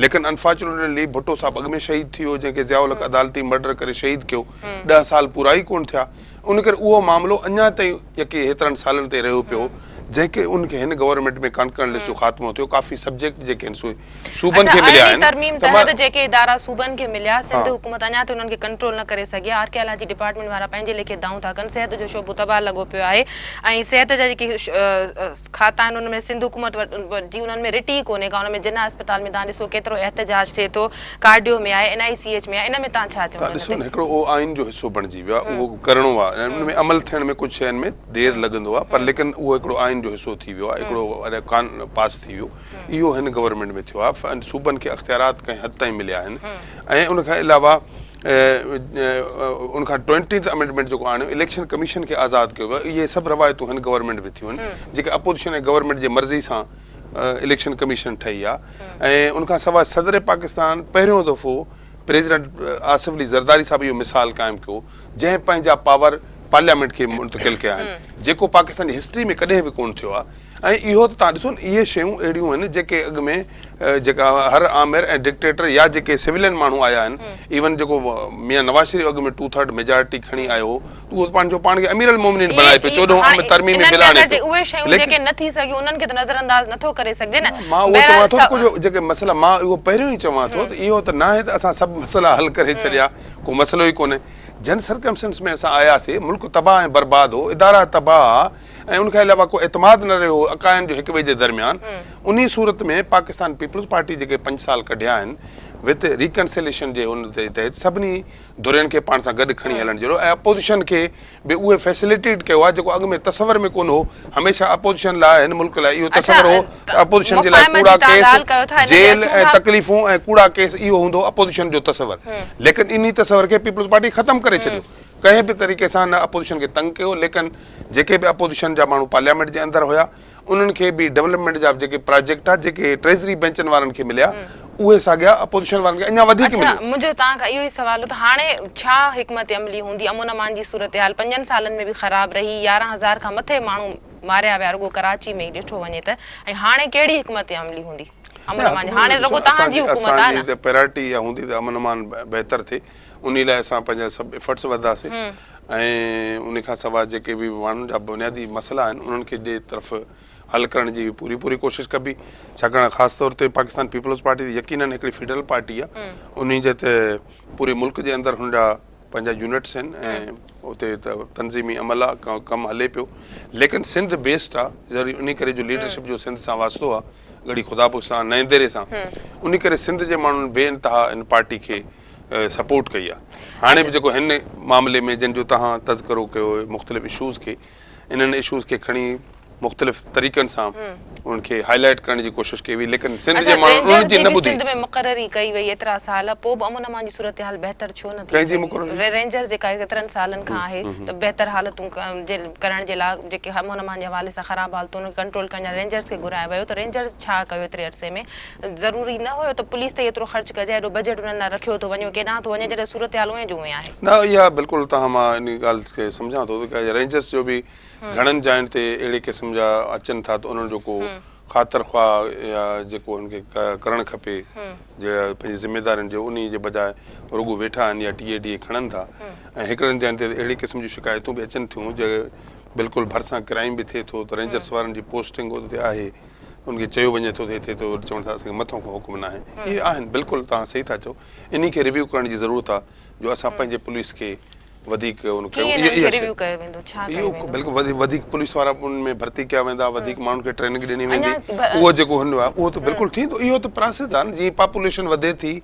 ليڪن انفارچونيٽلي ڀٽو صاحب اڳ ۾ شهيد ٿي ويو جنهن کي ضياء الحق عدالتي مرڊر ڪري شهيد ڪيو ڏهه سال پورا ئي ڪونه ٿيا ان ڪري اهو معاملو اڃا تائين يڪي هيترن سالن تائين رهيو پيو جنهن کي ان کي هن گورنمينٽ ۾ ڪانڪرنٽ لسٽ جو خاتمو ٿيو ڪافي سبجيڪٽ جيڪي آهن سو صوبن کي مليا آهن. اڇا ترميم تحت جيڪي ادارا صوبن کي مليا سنڌ حڪومت اڃا تائين انهن کي ڪنٽرول نه ڪري سگهي آهي آرڪيالاجي ڊپارٽمينٽ وارا پنهنجي ليکي دانهون ٿا ڪن صحت جو شعبو تباهه لڳو پيو آهي ۽ صحت جا جيڪي کاتا آهن ان ۾ سنڌ حڪومت وٽ جي انهن ۾ رٽ ئي ڪونهي ڪا ان ۾ جناح اسپتال ۾ توهان ڏسو ڪيترو احتجاج ٿئي ٿو ڪارڊيو ۾ آهي اين آء سي ايڇ ۾ آهي ان ۾ توهان ڇا چوندا ان تي. ڏسو نه هڪڙو اهو آئين جو حصو بڻجي ويو آهي اهو ڪرڻو آهي ان ۾ عمل ٿيڻ ۾ ڪجهه شين ۾ دير لڳندو آهي پر ليڪن اهو هڪڙو آئين جو حصو ٿي ويو آهي هڪڙو قانون پاس ٿي ويو اهو هن گورنمينٽ ۾ ٿيو آهي ۽ صوبن کي اختيارات ڪنهن حد تائين مليا آهن ۽ ان کان علاوه ان کان ٽوئنٽينٿ امينڊمينٽ جيڪو آڻيو اليڪشن ڪميشن کي آزاد ڪيو ويو اهي سڀ روايتون هن گورنمينٽ ۾ ٿيون آهن جيڪي اپوزيشن ۽ گورنمينٽ جي مرضي سان اليڪشن ڪميشن ٺهي آهي ۽ ان کان سواء صدر پاڪستان پهريون دفعو پريزيڊنٽ آصف علي زرداري صاحب اهو مثال قائم ڪيو جنهن پنهنجا پاور پارليامينٽ کي منتقل ڪيا آهن جيڪو پاڪستان جي هسٽري ۾ ڪڏهن به ڪونه ٿيو آهي ۽ اهو ته توهان ڏسو نه اهي شيون اهڙيون آهن جيڪي اڳ ۾ جيڪا هر آمر ۽ ڊڪٽيٽر يا جيڪي سويلين ماڻهو آيا آهن ايون جيڪو ميان نواز شريف اڳ ۾ ٽو ٿرڊ ميجارٽي کڻي آيو هو اهو ته پنهنجو پاڻ کي امير المومنين بڻائي پيو 14 ترميمي بل آڻي پيو اهي شيون جيڪي نه ٿي سگهيون انهن کي ته نظر انداز نه ٿو ڪري سگهجي نه مان اهو چوان ٿو ته ڪجهه جيڪي مسئلا مان اهو پهريون ئي چوان ٿو ته اهو ته ناهي ته اسان سڀ مسئلا حل ڪري ڇڏيا ڪو مسئلو ئي ڪونهي جن سرڪمسٽنس ۾ اسان آياسي ملڪ تباهه ۽ برباد هو ادارا تباهه ها ۽ ان کان علاوه ڪو اعتماد نه رهيو هو اڪائين جو هڪٻئي جي درميان انهي صورت ۾ پاڪستان پيپلز پارٽي جيڪي پنج سال ڪڍيا آهن وٿ ريڪنسيليشن جي ان جي تحت سڀني ڌرين کي پاڻ سان گڏ کڻي هلڻ جهڙو ۽ اپوزيشن کي به اهي فيسليٽيٽ ڪيو آهي جيڪو اڳ ۾ تصور ۾ ڪونه هو هميشه اپوزيشن لاء هن ملڪ لاء اهو تصور هو ته اپوزيشن جي لاء ڪوڙا ڪيس جيل ۽ تڪليفون ۽ ڪوڙا ڪيس اهو هوندو هو اپوزيشن جو تصور ليڪن انهي تصور کي پيپلز پارٽي ختم ڪري ڇڏيو ڪنهن به طريقي سان نه اپوزيشن کي تنگ ڪيو ليڪن جيڪي به اپوزيشن جا ماڻهو پارليامينٽ جي اندر هيا انهن کي به ڊولپمينٽ جا جيڪي پراجيڪٽ ها جيڪي ٽريزري بينچن وارن کي مليا اهي ساڳيا اپوزيشن وارن کي اڃا وڌيڪ اڇا مليو. منهنجو توهان کان اهو ئي سوال هو ته هاڻي ڇا حڪمت عملي هوندي امن امان جي صورتحال پنجن سالن ۾ به خراب رهي 11 هزار کان مٿي ماڻهو ماريا ويا رڳو ڪراچي ۾ ئي ڏٺو وڃي ته ۽ هاڻي ڪهڙي حڪمت عملي هوندي؟ امن امان جو هاڻي رڳو توهان جي حڪومت آهي نه. اسان جي ته پرائرٽي اها هوندي ته امن امان بهتر ٿئي انهي لاء اسان پنهنجا سڀ ايفرٽس وڌنداسين ۽ انهي کان سواء جيڪي به ماڻهن جا بنيادي مسئلا آهن انهن کي جي طرف حل ڪرڻ جي به پوري پوري ڪوشش ڪبي ڇاڪاڻ خاص طور تي پاڪستان پيپلز پارٽي يقينن هڪڙي فيڊرل پارٽي آهي انهي جي ته پوري ملڪ جي اندر هن جا پنهنجا يونٽس آهن ۽ اتي ته تنظيمي عمل آهي ڪم هلي پيو ليڪن سنڌ بيسڊ آهي ضروري انهي ڪري جو ليڊرشپ جو سنڌ سان واسطو آهي ڳڙهي خدا بخش سان نئين ديري سان انهي ڪري سنڌ جي ماڻهن بي انتها ان پارٽي کي سپورٽ ڪئي آهي هاڻي به جيڪو هن معاملي ۾ جن جو توهان تذڪرو ڪيو مختلف اشوز کي انهن اشوز کي کڻي مختلف طريقن سان انهن کي هائي لائيٽ ڪرڻ جي ڪوشش ڪئي وئي ليڪن سنڌ جي ماڻهن انهن جي نه ٻڌي. سنڌ ۾ مقرري ڪئي وئي ايترا سال پوء به امن امان جي صورتحال بهتر ڇو نه ٿي سگهي؟ رينجرز جيڪا ايترن سالن کان آهي ته بهتر حالتون ڪرڻ جي لاء جيڪي امن امان جي حوالي سان خراب حالتون انهن کي ڪنٽرول ڪرڻ جي لاء رينجرز کي گهرايو ويو ته رينجرز ڇا ڪيو ايتري عرصي ۾ ضروري نه هيو ته پوليس تي ايترو خرچ ڪجي ايڏو بجيٽ انهن لاء رکيو ٿو وڃي ڪيڏانهن ٿو وڃي جڏهن صورتحال اونهين جو اونهين آهي. نه اها بلڪل توهان مان ان ڳالهه کي سمجهان ٿو ته رينجرس جو به گهڻن جاين تي اهڙي قسم جا اچن ٿا ته انهن جو ڪو خاطر خواهه يا جيڪو انهن کي ڪرڻ کپي جي پنهنجي ذميدارين جو انهي جي بجاء رڳو ويٺا آهن يا ٽي اي ڊي اي کڻن ٿا ۽ هڪڙن جاين تي اهڙي قسم جون شڪايتون به اچن ٿيون جي بلڪل ڀرسان ڪرائيم به ٿئي ٿو ته رينجرس وارن جي پوسٽنگ اتي آهي ان کي چيو وڃي ٿو ته هتي ته وري چون ٿا اسان کي مٿان کان حڪم ناهي. اهي آهن بلڪل توهان صحيح ٿا چئو انهي کي ريويو ڪرڻ جي ضرورت آهي جو اسان پنهنجي پوليس کي وڌيڪ ان ڪيون ڪيئن انهن کي ريويو ڪيو ويندو ڇا ڪيو ويندو؟ بلڪل وڌيڪ پوليس وارا ان ۾ ڀرتي ڪيا ويندا وڌيڪ ماڻهن کي ٽريننگ ڏني ويندي اهو جيڪو هن آهي اهو ته بلڪل ٿيندو اهو ته پراسيس آهي نه جيئن پاپوليشن وڌي ٿي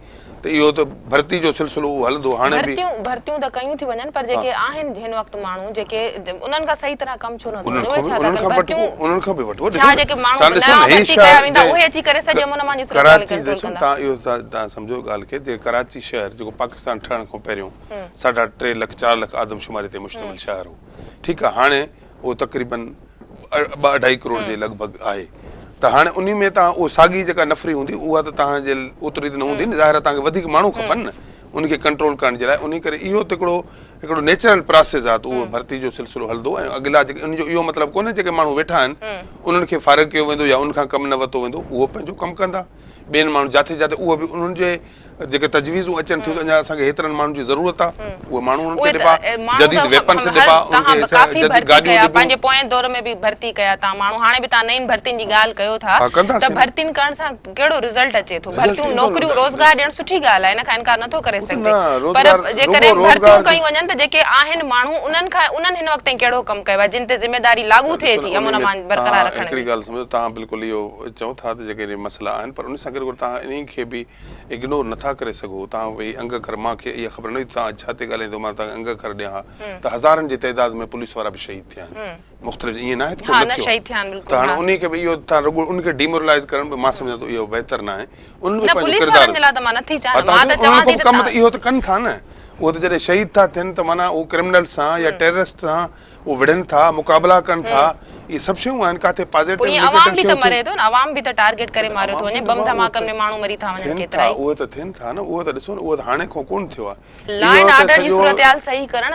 ته اهو ته ڀرتي جو سلسلو اهو هلندو هاڻي به. ڀرتيون ڀرتيون ته ڪيون ٿيون وڃن پر جيڪي آهن هن وقت ماڻهو جيڪي انهن کان صحيح طرح ڪم ڇو نه ٿو وڃي اهي ڇا ٿا ڪن ڀرتيون انهن کان به وٺبو ڇا جيڪي ماڻهو نيا ڀرتي ڪيا ويندا اهي اچي ڪري سڄي امن امان جي صورتحال کي ڪنٽرول ڪندا. توهان اهو توهان سمجهو ڳالهه کي ته ڪراچي شهر جيڪو پاڪستان ٺهڻ کان پهريون ساڍا ٽي لک چار لک آدمشماري تي مشتمل شهر هو ٺيڪ آهي هاڻي اهو تقريبن ٻه اڍائي ڪروڙ جي لڳ ڀڳ آهي ته هاڻي انهي ۾ توهان اهو ساڳي جيڪا نفري هوندي اها ته توهان جي اوتري ته نه هوندي نه ظاهر آهي توهان کي وڌيڪ ماڻهو کپن نه ان کي ڪنٽرول ڪرڻ جي لاء انهي ڪري اهو ته هڪڙو هڪڙو نيچرل پراسيس آهي ته اهو ڀرتي جو سلسلو هلندو ۽ اڳلا جيڪي ان جو اهو مطلب ڪونهي جيڪي ماڻهو ويٺا آهن انهن کي فارغ ڪيو ويندو يا ان کان ڪم نه ورتو ويندو اهو پنهنجو ڪم ڪندا ٻين ماڻهن جاٿي جاٿي اهو به انهن جي جيڪي تجويزون اچن ٿيون ته اڃا اسان کي هيترن ماڻهن جي ضرورت آهي اهي ماڻهو انهن کي ڏبا جديد ويپنس ڏبا انهن کي جديد گاڏيون ڏبيون. پنهنجي پوئين دور ۾ به ڀرتي ڪيا تان ماڻهو هاڻي به تان نئين ڀرتين جي ڳالهه ڪيو ٿا ته ڀرتين ڪرڻ سان ڪهڙو رزلٽ اچي ٿو ڀرتيون نوڪريون روزگار ڏيڻ سٺي ڳالهه آهي ان کان انڪار نٿو ڪري سگهجي پر جيڪڏهن ڀرتيون ڪيون وڃن ته جيڪي آهن ماڻهو انهن کان انهن هن وقت تائين ڪهڙو ڪم ڪيو آهي جن تي ذميداري لاڳو ٿئي ٿي امن امان برقرار رکڻ جي. هڪڙي ڳالهه سمجهو توهان بلڪل اهو چئو ٿا ته جيڪي مسئلا آهن پر ان سان گڏ گڏ توهان انهي کي به اگنور نه ٿا ڪري سگهو توهان ويهي انگ اکر مان کي اها خبر نه هئي ته توهان اڄ ڇا تي ڳالهائيندو مان توهان کي انگ اکر ڏيان ها ته هزارن جي تعداد ۾ پوليس وارا به شهيد ٿيا آهن مختلف ائين ناهي ته ڪو نه ٿيو آهي ته هاڻي انهي کي به اهو توهان رڳو ان کي ڊيمورلائز ڪرڻ به مان سمجهان ٿو اهو بهتر ناهي انهن به پنهنجو ڪردار ڪم ته اهو ته ڪن ٿا نه اهو ته جڏهن شهيد ٿا ٿين ته معنيٰ اهو ڪرمنل سان يا ٽيررسٽ سان اهو وڙهن ٿا، مقابلا ڪن ٿا، اهي سڀ شيون آهن، ڪاٿي پازيٽو پوء ائين عوام به ته مري ٿو نه، عوام به ته ٽارگيٽ ڪري ماريو ٿو وڃي، بم ڌماڪن ۾ ماڻهو مري ٿا وڃن ڪيترائي. اهي ته ٿين ٿا نه، اهو ته ڏسو نه، اهو ته هاڻي کان ڪونه ٿيو آهي. لا اينڊ آرڊر جي صورتحال صحيح ڪرڻ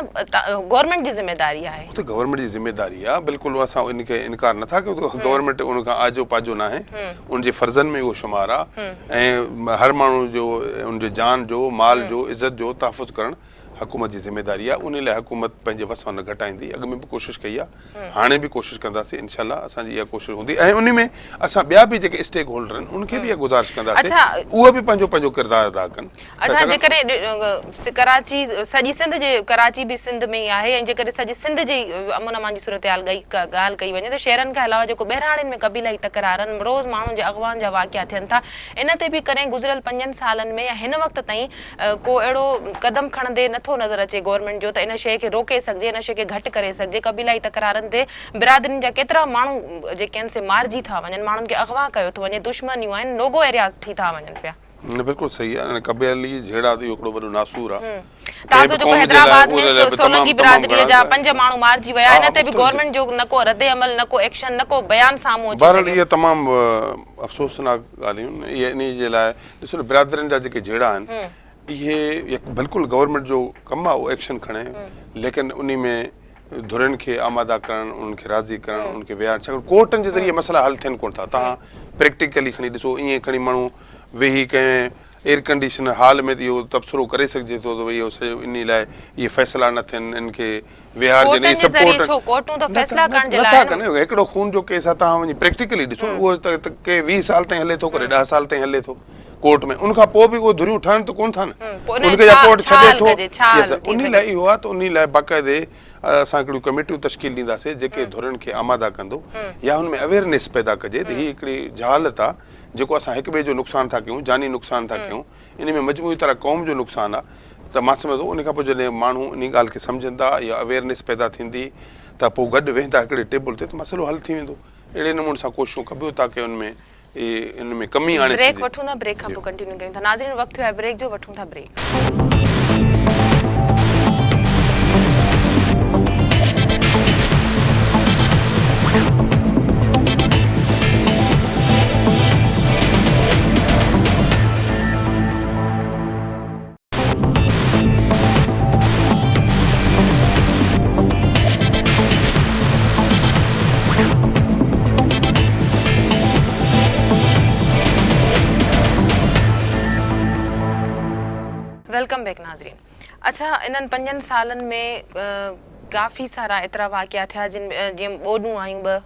گورنمينٽ جي ذميداري آهي. اهو ته گورنمينٽ جي ذميداري آهي، بلڪل اسان ان کي انڪار نه ٿا ڪيون ته گورنمينٽ ان کان آجو پاجو ناهي، ان جي فرضن ۾ اهو شمار آهي ۽ هر ماڻهو جو ان جي جان جو، مال جو، عزت جو تحفظ ڪرڻ حڪومت جي ذميداري آهي انهي لاء حڪومت پنهنجي وس نه گهٽائيندي اڳ ۾ به ڪوشش ڪئي آهي هاڻي به ڪوشش ڪنداسين انشاء الله اسان جي اها ڪوشش هوندي ۽ انهي ۾ اسان ٻيا به جيڪي اسٽيڪ هولڊر آهن انهن کي به اها گذارش ڪنداسين اهي به پنهنجو پنهنجو ڪردار ادا ڪن. اڇا جيڪڏهن ڪراچي سڄي سنڌ جي ڪراچي به سنڌ ۾ ئي آهي ۽ جيڪڏهن سڄي سنڌ جي امن امان جي صورتحال ڳالهه ڪئي وڃي ته شهرن کان علاوه جيڪو ٻهراڙين ۾ قبيلائي تڪرارن روز ماڻهن جي اغوائن جا واقعا ٿين ٿا ان تي به ڪڏهن گذريل پنجن سالن ۾ يا هن وقت تائين ڪو اهڙو قدم کڻندي نه ٿو نظر اچي گورنمينٽ جو ته ان شيء کي روڪي سگهجي ان شيء کي گهٽ ڪري سگهجي قبيلائي تڪرارن تي برادرين جا ڪيترا ماڻهو جيڪي آهن سي مارجي ٿا وڃن ماڻهن کي اغوا ڪيو ٿو وڃي دشمنيون آهن نوگو ايرياز ٿي ٿا وڃن پيا. نه بلڪل صحيح آهي قبيلي جهيڙا ته اهو هڪڙو وڏو ناسور آهي. تازو جيڪو حيدرآباد ۾ سولنگي برادري جا پنج ماڻهو مارجي ويا ان تي به گورنمينٽ جو نه ڪو رد عمل نه ڪو ايڪشن نه ڪو بيان سامهون اچي سگهيو. بهرحال اهي تمام افسوسناڪ ڳالهيون آهن اهي انهي جي لاء ڏسو نه برادرين جا جيڪي جهيڙا آهن اهي بلڪل گورنمينٽ جو ڪم آهي اهو ايڪشن کڻي ليڪن انهي ۾ ڌرين کي آماده ڪرڻ، انهن کي راضي ڪرڻ، انهن کي ويهارڻ، ڇاڪاڻ ڪورٽن جي ذريعي مسئلا حل ٿين ڪونه ٿا. توهان پريڪٽيڪلي کڻي ڏسو، ائين کڻي ماڻهو ويهي ڪنهن ايئر ڪنڊيشنر هال ۾ ته اهو تبصرو ڪري سگهجي ٿو ته ڀئي اهو سڄو انهي لاء اهي فيصلا نه ٿين، انهن کي ويهارجي نه، اهي ڪورٽن جي سڀ ذريعي ڪورٽ ڇو؟ ڪورٽون ته نه فيصلا ڪرڻ جي لاء ٿا آهن ڪن. هڪڙو خون جو ڪيس آهي، توهان وڃي پريڪٽيڪلي ڏسو اهو ته ڪي 20 سال تائين هلي ٿو، ڪڏهن 10 سال تائين هلي ٿو ڪورٽ ۾، ان کان پوء به اهي ڌريون ٺهن ته ڪونه ٿا نه، پوء ان ان کي يا ڇا ڪورٽ ڇا ڇڏي حل ٿو. ڪجي؟ ڇا يس حل ٿي انهي سگهي؟ لاء اهو آهي ته انهي لاء باقاعدي اسان هڪڙيون ڪميٽيون تشڪيل ڏينداسين جيڪي ڌرين کي آماده ڪندو يا ان ۾ اويئرنيس پيدا ڪجي ته هي هڪڙي جهالت آهي جيڪو اسان هڪ ٻئي جو نقصان ٿا ڪيون، جاني نقصان ٿا ڪيون، ان ۾ مجموعي طرح قوم جو نقصان آهي ته مان سمجهان ٿو ان کان پوء جڏهن ماڻهو انهي ڳالهه کي سمجهندا يا اويئرنيس پيدا ٿيندي ته پوء گڏ ويهندا هڪڙي ٽيبل تي ته مسئلو حل ٿي ويندو. اهڙي نموني سان ڪوششون ڪبيون تاڪه ان ۾ ان ۾ ڪمي آڻي بريڪ سگهجي. وٺون ٿا بريڪ کان پوء ڪنٽينيو ڪيون ٿا ناظرين وقت ٿيو آهي بريڪ جو وٺون ٿا بريڪ. Welcome back ناظرين اڇا انهن پنجن سالن ۾ ڪافي سارا ايترا واقعا ٿيا جن جيئن ٻوڏون آيون ٻه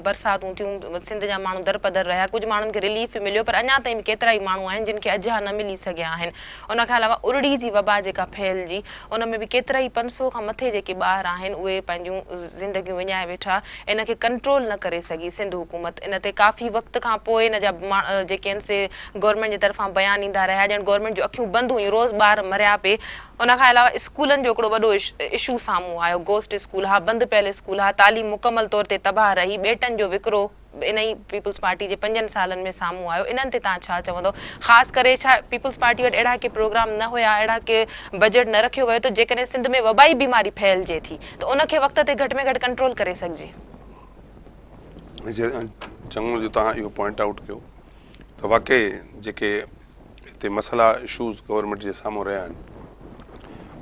برساتون ٿيون، سنڌ جا ماڻهو درپدر رهيا، ڪجهه ماڻهن کي رليف به مليو پر اڃا تائين به ڪيترائي ماڻهو آهن جن کي اجها نه ملي سگهيا آهن. ان کان علاوه ارڙي جي وبا جيڪا ڦهلجي ان ۾ به ڪيترائي 500 کان مٿي جيڪي ٻار آهن اهي پنهنجون زندگيون وڃائي ويٺا، ان کي ڪنٽرول نه ڪري سگهي سنڌ حڪومت، ان تي ڪافي وقت کان پوء ان جا جيڪي آهن سي گورنمينٽ جي طرفان بيان ايندا رهيا ڄڻ گورنمينٽ جون اکيون بند هيون روز ٻار مريا پئي. ان کان علاوه اسڪولن جو هڪڙو وڏو اشو سامهون آيو، گوسٽ اسڪول ها، بند پيل اسڪول ها، تعليم مڪمل طور تي تباهه رهي، ٻيٽن جو وڪرو به انهي پيپلز پارٽي جي پنجن سالن ۾ سامهون آيو، انهن تي توهان ڇا چوندؤ؟ خاص ڪري ڇا پيپلز پارٽي وٽ اهڙا ڪي پروگرام نه هيا، اهڙا ڪي بجيٽ نه رکيو ويو ته جيڪڏهن سنڌ ۾ وبائي بيماري ڦهلجي ٿي ته ان کي وقت تي گهٽ ۾ گهٽ ڪنٽرول ڪري سگهجي؟ چڱو جو توهان اهو پوائنٽ آئوٽ ڪيو ته واقعي جيڪي هتي مسئلا اشوز گورنمينٽ جي سامهون رهيا آهن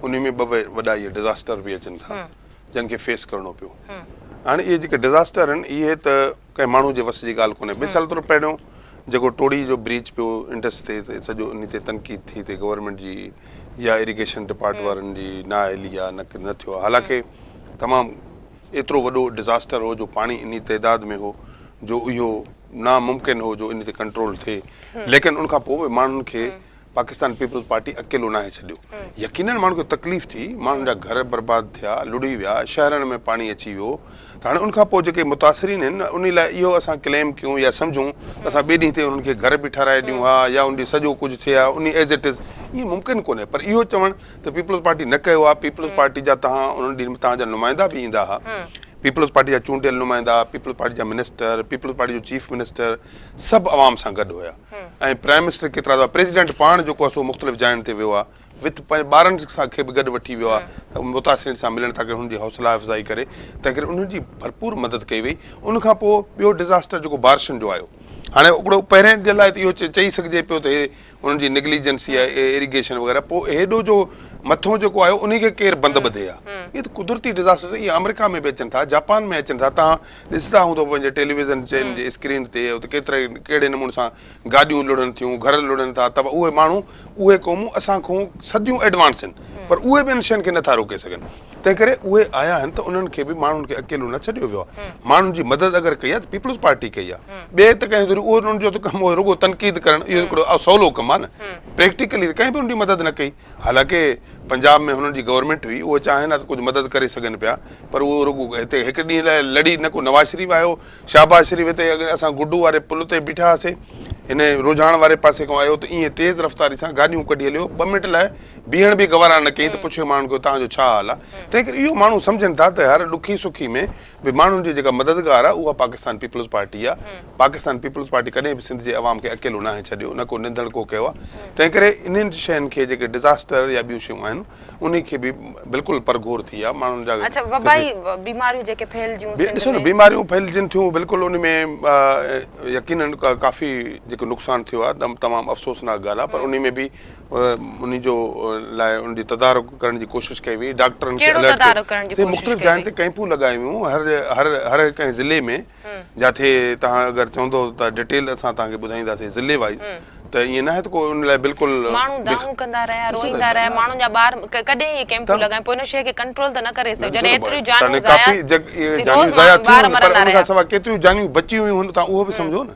انهي ۾ ٻه وڏا اهي ڊزاسٽر به اچن ٿا جن کي فيس ڪرڻو پيو هاڻي اهي جيڪي ڊزاسٽر آهن اهي ته ڪنهن ماڻهو جي وس جي ڳالهه ڪونهي مثال طور پهريون جيڪو ٽوڙي جو بريچ پيو انڊس تي ته سڄو انهي تي تنقيد ٿي ته گورنمينٽ جي يا اريگيشن ڊپارٽ وارن جي نااهلي آ نه ٿيو حالانڪه تمام ايترو وڏو ڊزاسٽر هو جو پاڻي انهي تعداد ۾ هو جو اهو ناممڪن هو جو ان تي ڪنٽرول ٿئي ليڪن ان کان پوء به ماڻهن کي پاڪستان پيپلز پارٽي اڪيلو ناهي ڇڏيو يقينن ماڻهن کي تڪليف ٿي ماڻهن جا گهر برباد ٿيا لڙهي ويا شهرن ۾ پاڻي اچي ويو ته هاڻي ان کان پوء جيڪي متاثرين آهن ان لاء اهو اسان ڪليم ڪيون يا سمجهون ته اسان ٻئي ڏينهن تي انهن کي گهر به ٺهرائي ڏيون ها يا ان جي سڄو ڪجهه ٿئي ها ان ايز it از ائين ممڪن ڪونهي پر اهو چوڻ ته پيپلز پارٽي نه ڪيو آهي پيپلز پارٽي جا تهان انهن ڏينهن ۾ تهان جا نمائندا به ايندا ها پيپلز پارٽي جا چونڊيل نمائندا، پيپلز پارٽي جا منسٽر، پيپلز پارٽي جو چيف منسٽر سڀ عوام سان گڏ هيا ۽ پرائم منسٽر ڪيترا دفعا پريزيڊنٽ پاڻ جيڪو آهي سو مختلف جاين تي ويو آهي وٿ پنهنجي ٻارن سان کي به گڏ وٺي ويو آهي ته متاثرين سان ملڻ تاڪه هن جي حوصلا افزائي ڪري تنهن ڪري انهن جي ڀرپور مدد ڪئي وئي ان کان پوء ٻيو ڊزاسٽر جيڪو بارشن جو آيو هاڻي هڪڙو پهرين جي لاء ته اهو چئي سگهجي پيو ته هي انهن جي نگليجنسي آهي ايريگيشن وغيره پوء هيڏو جو مٿو جيڪو آيو انهي کي ڪير بند ٻڌي ها اهي ته قدرتي ڊزاسٽر اهي آمريڪا ۾ به اچن ٿا جاپان ۾ اچن ٿا توهان ڏسندا هوندو پنهنجي ٽيليويزن جي اسڪرين تي اتي ڪيترا ڪهڙي نموني سان گاڏيون لڙهن ٿيون گهر لڙهن ٿا ته اهي ماڻهو اهي قومون اسان کان صديون ايڊوانس آهن پر اهي به ان شين کي نٿا روڪي سگهن تنهن ڪري اهي آيا آهن ته انهن کي به ماڻهن کي اڪيلو نه ڇڏيو ويو آهي. ماڻهن جي مدد اگر ڪئي آهي ته پيپلز پارٽي ڪئي آهي. ٻئي ته ڪنهن ذريعي اهو انهن جو ته ڪم هو رڳو تنقيد ڪرڻ اهو هڪڙو سولو ڪم آهي نه. پريڪٽيڪلي ته ڪنهن به انهن جي مدد نه ڪئي. حالانڪه پنجاب ۾ هنن جي گورنمينٽ هئي اهي چاهين ها ته ڪجهه مدد ڪري سگهن پيا پر اهو رڳو هتي هڪ ڏينهن لاء لڙي نه ڪو نواز شريف آيو شهباز شريف هتي اسان گڊو واري پل تي بيٺا هئاسي هن روجهاڻ واري پاسي کان آيو ته ائين تيز رفتاري سان گاڏيون ڪڍي هليو ٻه منٽ لاء بيهڻ به گوارا نه ڪيائين ته پڇيو ماڻهن کان توهان جو ڇا حال آهي؟ تنهن ڪري اهو ماڻهو سمجهن ٿا ته هر ڏکي سکي ۾ به ماڻهن جي جيڪا مددگار آهي اها پاڪستان پيپلز پارٽي آهي. پاڪستان پيپلز پارٽي ڪڏهن به سنڌ جي عوام کي اڪيلو ناهي ڇڏيو نه ڪو نڌڻڪو ڪيو آهي. تنهن ڪري انهن شين کي جيڪي ڊزاسٽر يا ٻيون شيون آهن. آهن انهي کي به بلڪل پرگهور ٿي آ ماڻهن جا اڇا وبائي بيماريون جيڪي ڦهلجيون سنڌ ڏسو نه بيماريون ڦهلجن ٿيون بلڪل ان ۾ يقينن ڪافي جيڪو نقصان ٿيو آ تمام افسوسناڪ ڳالهه آ پر انهي ۾ به انهي جو لاء ان جي تدارڪ ڪرڻ جي ڪوشش ڪئي وئي ڊاڪٽرن کي ڪهڙو تدارڪ ڪرڻ جي ڪوشش مختلف جاين تي ڪئمپون لڳايون ويون هر هر هر ڪنهن ضلعي ۾ جاٿي توهان اگر چوندو ته ڊيٽيل اسان توهان کي ٻڌائينداسين ضلعي وائيز ته ائين ناهي ته ڪو ان لاء بلڪل ماڻهو دانهون ڪندا رهيا روئيندا رهيا ماڻهن جا ٻار ڪڏهن اهي ڪئمپون لڳايون پوء ان شيء کي ڪنٽرول ته نه ڪري سگهيو جڏهن ايتريون جانيون ضايع جانيون ضايع ٿيون پر ان کان سواء ڪيتريون جانيون بچي ويون هن توهان اهو به سمجهو نه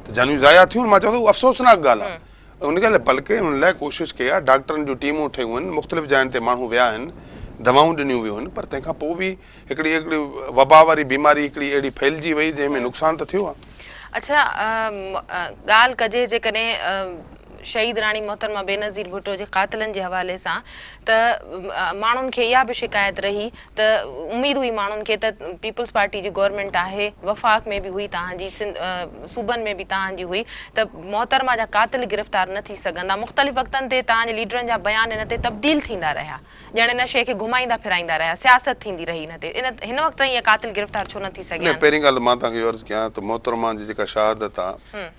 ته جانيون ضايع ٿيون مان چوان ٿو افسوسناڪ ڳالهه آهي ان ڳالهه لاء بلڪه ان لاء ڪوشش ڪئي آهي ڊاڪٽرن جون ٽيمون ٺهيون آهن مختلف جاين تي ماڻهو ويا آهن دوائون ڏنيون ويون آهن پر تنهن کان پوء به هڪڙي هڪڙي وبا واري بيماري هڪڙي اهڙي ڦهلجي وئي جنهن ۾ نقصان ته ٿيو آهي. اڇا ڳالهه ڪجي جيڪڏهن شهيد راڻي محترمه بينظير ڀٽو جي قاتلن جي حوالي سان ته ماڻهن کي اها به شڪايت رهي ته اميد هئي ماڻهن کي ته پيپلز پارٽي جي گورنمينٽ آهي وفاق ۾ به هئي توهان جي صوبن ۾ به توهان جي هئي ته محترمه جا قاتل گرفتار نه ٿي سگهندا مختلف وقتن تي توهان جي ليڊرن جا بيان ان تي تبديل ٿيندا رهيا ڄڻ ان شيء کي گهمائيندا ڦيرائيندا رهيا سياست ٿيندي رهي ان تي ان هن وقت تائين اهي قاتل گرفتار ڇو نه ٿي سگهيا نه آهن؟ پهرين ڳالهه ته مان توهان کي اهو عرض ڪيان ته محترمه جي جيڪا شهادت آ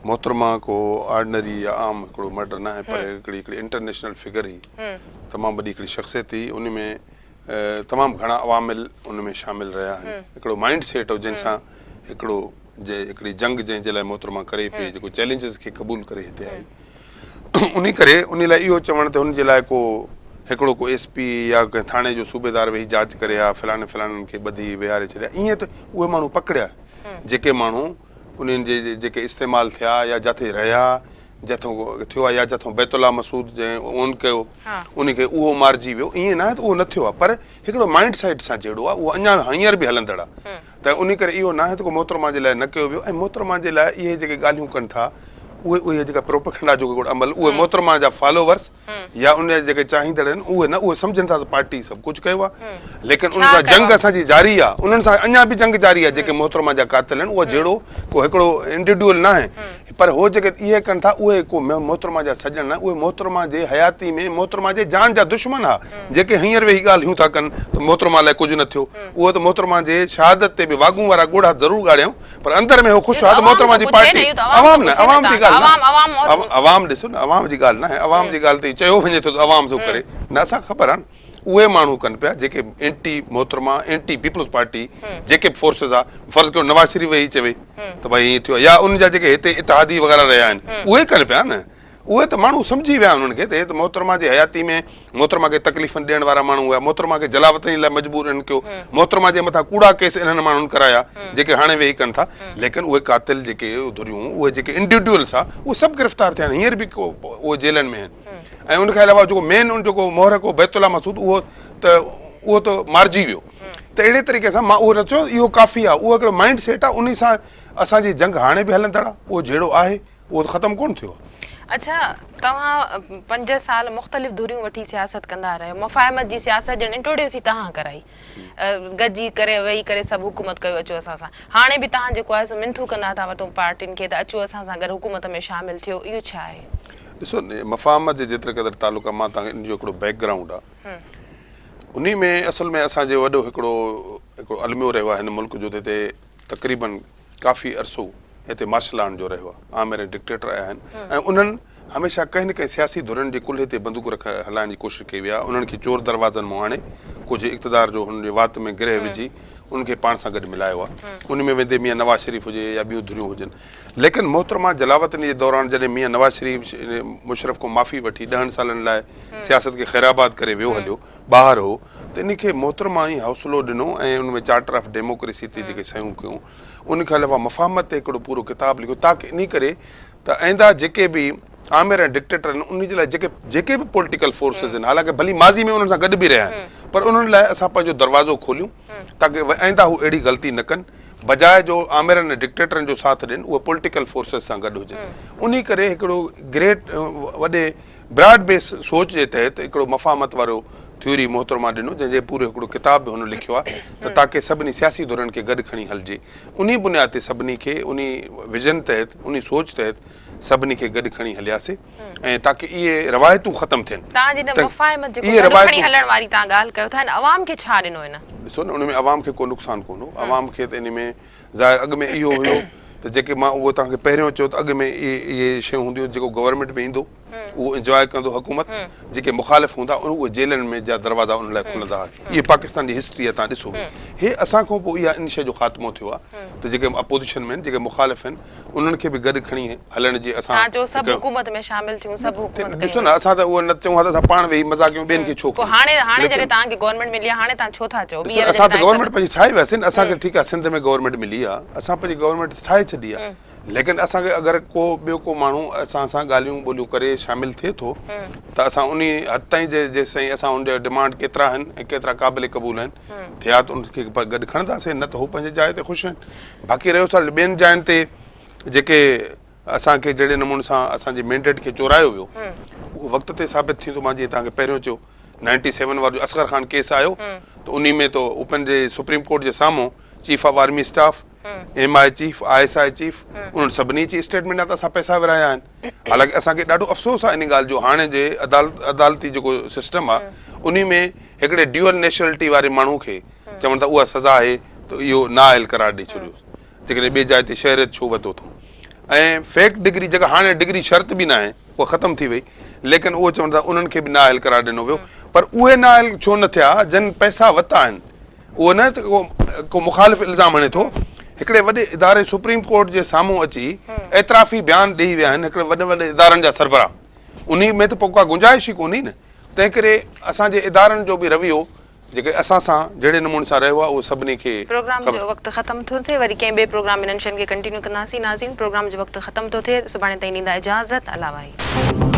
محترمه ڪو آرڊنري يا عام هڪڙو مرڊر ناهي پر هڪڙي هڪڙي انٽرنيشنل فگر هئي تمام وڏي هڪڙي شخصيت هئي ان ۾ تمام گهڻا عوامل ان ۾ شامل رهيا آهن هڪڙو مائنڊ سيٽ هو جنهن سان هڪڙو جي هڪڙي جنگ جنهن جي لاء محترمه ڪري پئي جيڪو چئلينجز کي قبول ڪري هتي آئي انهي ڪري انهي لاء اهو چوڻ ته هن جي لاء ڪو هڪڙو ڪو ايس پي يا ڪنهن ٿاڻي جو صوبيدار ويهي جاچ ڪري ها فلاڻي فلاڻن کي ٻڌي ويهاري ڇڏيا ائين ته اهي ماڻهو پڪڙيا جيڪي ماڻهو انهن جي جيڪي استعمال ٿيا يا جاٿي رهيا جٿو ٿيو آهي يا جٿو بيت الله مسعود جنهن اون ڪيو ان کي اهو مارجي ويو ائين ناهي ته اهو نه ٿيو آهي پر هڪڙو مائنڊ سيٽ سان جهيڙو آهي اهو اڃا هينئر به هلندڙ آهي ته انهي ڪري اهو ناهي ته ڪو محترمه جي لاء نه ڪيو ويو ۽ محترمه جي لاء اهي جيڪي ڳالهيون ڪن ٿا اهي اهي جيڪا پروپيگنڊا جو هڪڙو عمل اهي محترمه جا فالوورس يا ان جا جيڪي چاهيندڙ آهن اهي نه اهي سمجهن ٿا ته پارٽي سڀ ڪجهه ڪيو آهي ليڪن انهن سان جنگ اسان جي جاري آهي انهن سان اڃا به جنگ جاري آهي جيڪي محترمه جا قاتل آهن اهو جهيڙو ڪو هڪڙو انڊيوڊيول ناهي پر هو جيڪي اهي ڪن ٿا اهي ڪو محترمه جا سڄڻ نه اهي محترمه جي حياتي ۾ محترمه جي جان جا دشمن ها جيڪي هينئر ويهي ڳالهيون ٿا ڪن ته محترمه لاء ڪجهه نه ٿيو اهو ته محترمه جي شهادت تي به واڳون وارا ڳوڙها ضرور ڳاڙيائون پر اندر ۾ هو خوش ها ته محترمه جي پارٽي عوام نه عوام جي ڳالهه نه عوام ڏسو نه عوام جي ڳالهه نه عوام جي ڳالهه تي چيو وڃي ٿو ته عوام ٿو ڪري نه اسان کي خبر آهي نه اهي ماڻهو ڪن پيا جيڪي اينٽي محترمه اينٽي پيپلز پارٽي جيڪي به فورسز آ فرض ڪيو نواز شريف ويهي چوي ته ڀائي ائين ٿيو يا ان جا جيڪي هتي اتحادي وغيره رهيا آهن اهي ڪن پيا نه اهي ته ماڻهو سمجهي ويا انهن کي ته هي ته محترمه جي حياتي ۾ محترمه کي تڪليفن ڏيڻ وارا ماڻهو هيا محترمه کي جلاوطني لاء مجبور انهن ڪيو محترمه جي مٿان ڪوڙا ڪيس انهن ماڻهن ڪرايا جيڪي هاڻي ويهي ڪن ٿا ليڪن اهي قاتل جيڪي ڌريون اهي جيڪي انڊيوڊيولس آ اهي سڀ گرفتار ٿيا آهن هينئر به اهي جيلن ۾ آهن ۽ ان کان علاوه جيڪو مين ان جيڪو محرڪ هو بيت الله مسعود اهو ته اهو ته مارجي ويو ته اهڙي طريقي سان مان اهو نه چيو اهو ڪافي آهي اهو هڪڙو مائنڊ سيٽ آهي انهي سان اسان جي جنگ هاڻي به هلندڙ آهي اهو جهيڙو آهي اهو ته ختم ڪونه ٿيو آهي. اڇا توهان 5 سال مختلف ڌريون وٺي سياست ڪندا رهيو مفاهمت جي سياست ڄڻ انٽروڊيوس ئي توهان ڪرائي گڏجي ڪري ويهي ڪري سڀ حڪومت ڪيو اچو اسان سان هاڻي به توهان جيڪو آهي سو منٿون ڪندا ٿا وتو پارٽين کي ته اچو اسان سان گڏ حڪومت ۾ شامل ٿيو اهو ڇا آهي؟ ڏسو مفاهمت جي جيتري قدر تعلق آهي مان توهان کي ان جو هڪڙو بيڪ گرائونڊ آهي انهي ۾ اصل ۾ اسان جي وڏو هڪڙو هڪڙو الميو رهيو آهي هن ملڪ جو ته هتي تقريبن ڪافي عرصو هتي مارشل لان جو رهيو آهي آمر ۽ ڊڪٽيٽر آيا آهن ۽ انهن هميشه ڪنهن نه ڪنهن سياسي ڌرين جي ڪلهي تي بندوق رک هلائڻ جي ڪوشش ڪئي وئي آهي انهن کي چور دروازن مان آڻي ڪجهه اقتدار جو هنن جي وات ۾ گرهه وجهي انهن کي پاڻ سان گڏ ملايو آهي ان ۾ ويندي ميان نواز شريف هجي يا ٻيون ڌريون هجن ليڪن محترمه جلاوطني جي دوران جڏهن ميان نواز شريف مشرف کان معافي وٺي ڏهن سالن لاء سياست کي خيرآباد ڪري ويو هليو ٻاهر هو ته ان کي محترمه ئي حوصلو ڏنو ۽ ان ۾ چارٽر آف ڊيموڪريسي تي جيڪي صحيحون ڪيون ان کان علاوه مفاهمت تي هڪڙو پورو ڪتاب لکيو تاڪه انهي ڪري ته آئنده جيڪي به آمر ۽ ڊڪٽيٽر آهن انهي جي لاء جيڪي جيڪي به پوليٽيڪل فورسز آهن حالانڪه ڀلي ماضي ۾ انهن سان گڏ به رهيا آهن پر انهن لاء اسان پنهنجو دروازو کوليون تاڪه آئنده هو اهڙي غلطي نه ڪن بجاء جو آمرن ۽ ڊڪٽيٽرن جو ساٿ ڏين اهي پوليٽيڪل فورسز سان گڏ هجن انهي ڪري هڪڙو گريٽ وڏي براڊ بيس سوچ جي تحت هڪڙو مفاهمت وارو ٿيوري محترمه ڏنو جنهن جي پورو هڪڙو ڪتاب به هن لکيو آهي ته تاڪه سڀني سياسي ڌرين کي گڏ کڻي هلجي انهي بنياد تي سڀني کي انهي ويزن تحت انهي سوچ تحت سڀني کي گڏ کڻي هلياسي ۽ تاڪه اهي روايتون ختم ٿين. توهان جي ان مفاهمت جيڪو گڏ کڻي هلڻ واري توهان ڳالهه ڪيو ٿا ان عوام کي ڇا ڏنو ان؟ ڏسو نه ان ۾ عوام کي ڪو نقصان ڪونه هو عوام کي ته ان ۾ ظاهر اڳ ۾ اهو هيو ته جيڪي مان اهو توهان کي پهريون چيو ته اڳ ۾ اهي شيون هونديون جيڪو گورنمينٽ ۾ ايندو اهو انجواء ڪندو حڪومت جيڪي مخالف هوندا اهي جيلن ۾ جا دروازا انهن لاء کلندا هئا اهي پاڪستان جي هسٽري آهي توهان ڏسو هي اسان کان پوء اها ان شيء جو خاتمو ٿيو آهي ته جيڪي اپوزيشن ۾ آهن جيڪي مخالف آهن انهن کي به گڏ کڻي هلڻ جي اسان توهان چئو سڀ حڪومت ۾ شامل ٿيون سڀ حڪومت ڏسو نه اسان ته اهو نه چئون ها ته اسان پاڻ ويهي مزا ڪيون ٻين کي ڇو پوء هاڻي هاڻي جڏهن توهان کي گورنمينٽ ملي آهي هاڻي توهان ڇو ٿا چئو ٻيهر اسان ته گورنمينٽ پنهنجي ٺاهي وياسين نه اسان کي ٺيڪ آهي سنڌ ۾ گورنمينٽ ملي آهي اسان پنهنجي گورنمينٽ ٺاهي ڇڏي آهي ليڪن اسان کي اگر ڪو ٻيو ڪو ماڻهو اسان سان ڳالهيون ٻولهيون ڪري شامل ٿئي ٿو ته اسان انهي حد تائين جي جيستائين اسان ان جا ڊمانڊ ڪيترا آهن ۽ ڪيترا قابل قبول آهن ٿيا ته ان کي گڏ کڻنداسين نه ته هو پنهنجي جاء تي خوش آهن باقي رهيو سوال ٻين جاين تي جيڪي اسان کي جهڙي نموني سان اسان جي مينڊيٽ کي چورايو ويو اهو وقت تي ثابت ٿيندو مان جيئن توهان کي پهريون چيو نائنٽي سيون وارو جو اصغر خان ڪيس آيو ته انهي ۾ ته اوپن جي سپريم ڪورٽ جي سامهون chief of army staff M I chief, I S I chief انهن سڀني اچي اسٽيٽمينٽ ڏنا ته اسان پئسا ورهايا آهن. حالانڪه اسان کي ڏاڍو افسوس آهي ان ڳالهه جو هاڻي جي عدالت عدالتي جيڪو سسٽم آهي انهي ۾ هڪڙي ڊيوئل نيشنلٽي واري ماڻهو کي چون ٿا اها سزا آهي ته اهو نااهل قرار ڏئي ڇڏيوس جيڪڏهن ٻي جاء تي شهريت ڇو ورتو اٿئون ۽ فيڪ ڊگري جيڪا هاڻي ڊگري شرط به ناهي اها ختم ٿي وئي ليڪن اهو چون ٿا انهن کي به نااهل قرار ڏنو ويو پر اهي نااهل ڇو نه ٿيا جن پئسا ورتا آهن اهو نه ته ڪو مخالف الزام هڻي ٿو، هڪڙي وڏي اداري سپريم ڪورٽ جي سامهون اچي اعترافي بيان ڏئي ويا آهن هڪڙي وڏن وڏن ادارن جا سربراهه، انهي ۾ ته پوء ڪا گنجائش ئي ڪونهي نه، تنهن ڪري اسان جي ادارن جو به رويو جيڪي اسان سان جهڙي نموني سان رهيو آهي اهو سڀني کي پروگرام جو وقت ختم ٿو ٿئي وري ڪنهن ٻئي پروگرام ۾ انهن شين کي ڪنٽينيو ڪنداسين ناظرين پروگرام جو وقت ختم ٿو ٿئي سڀاڻي تائين ڏيندا اجازت الله واهي.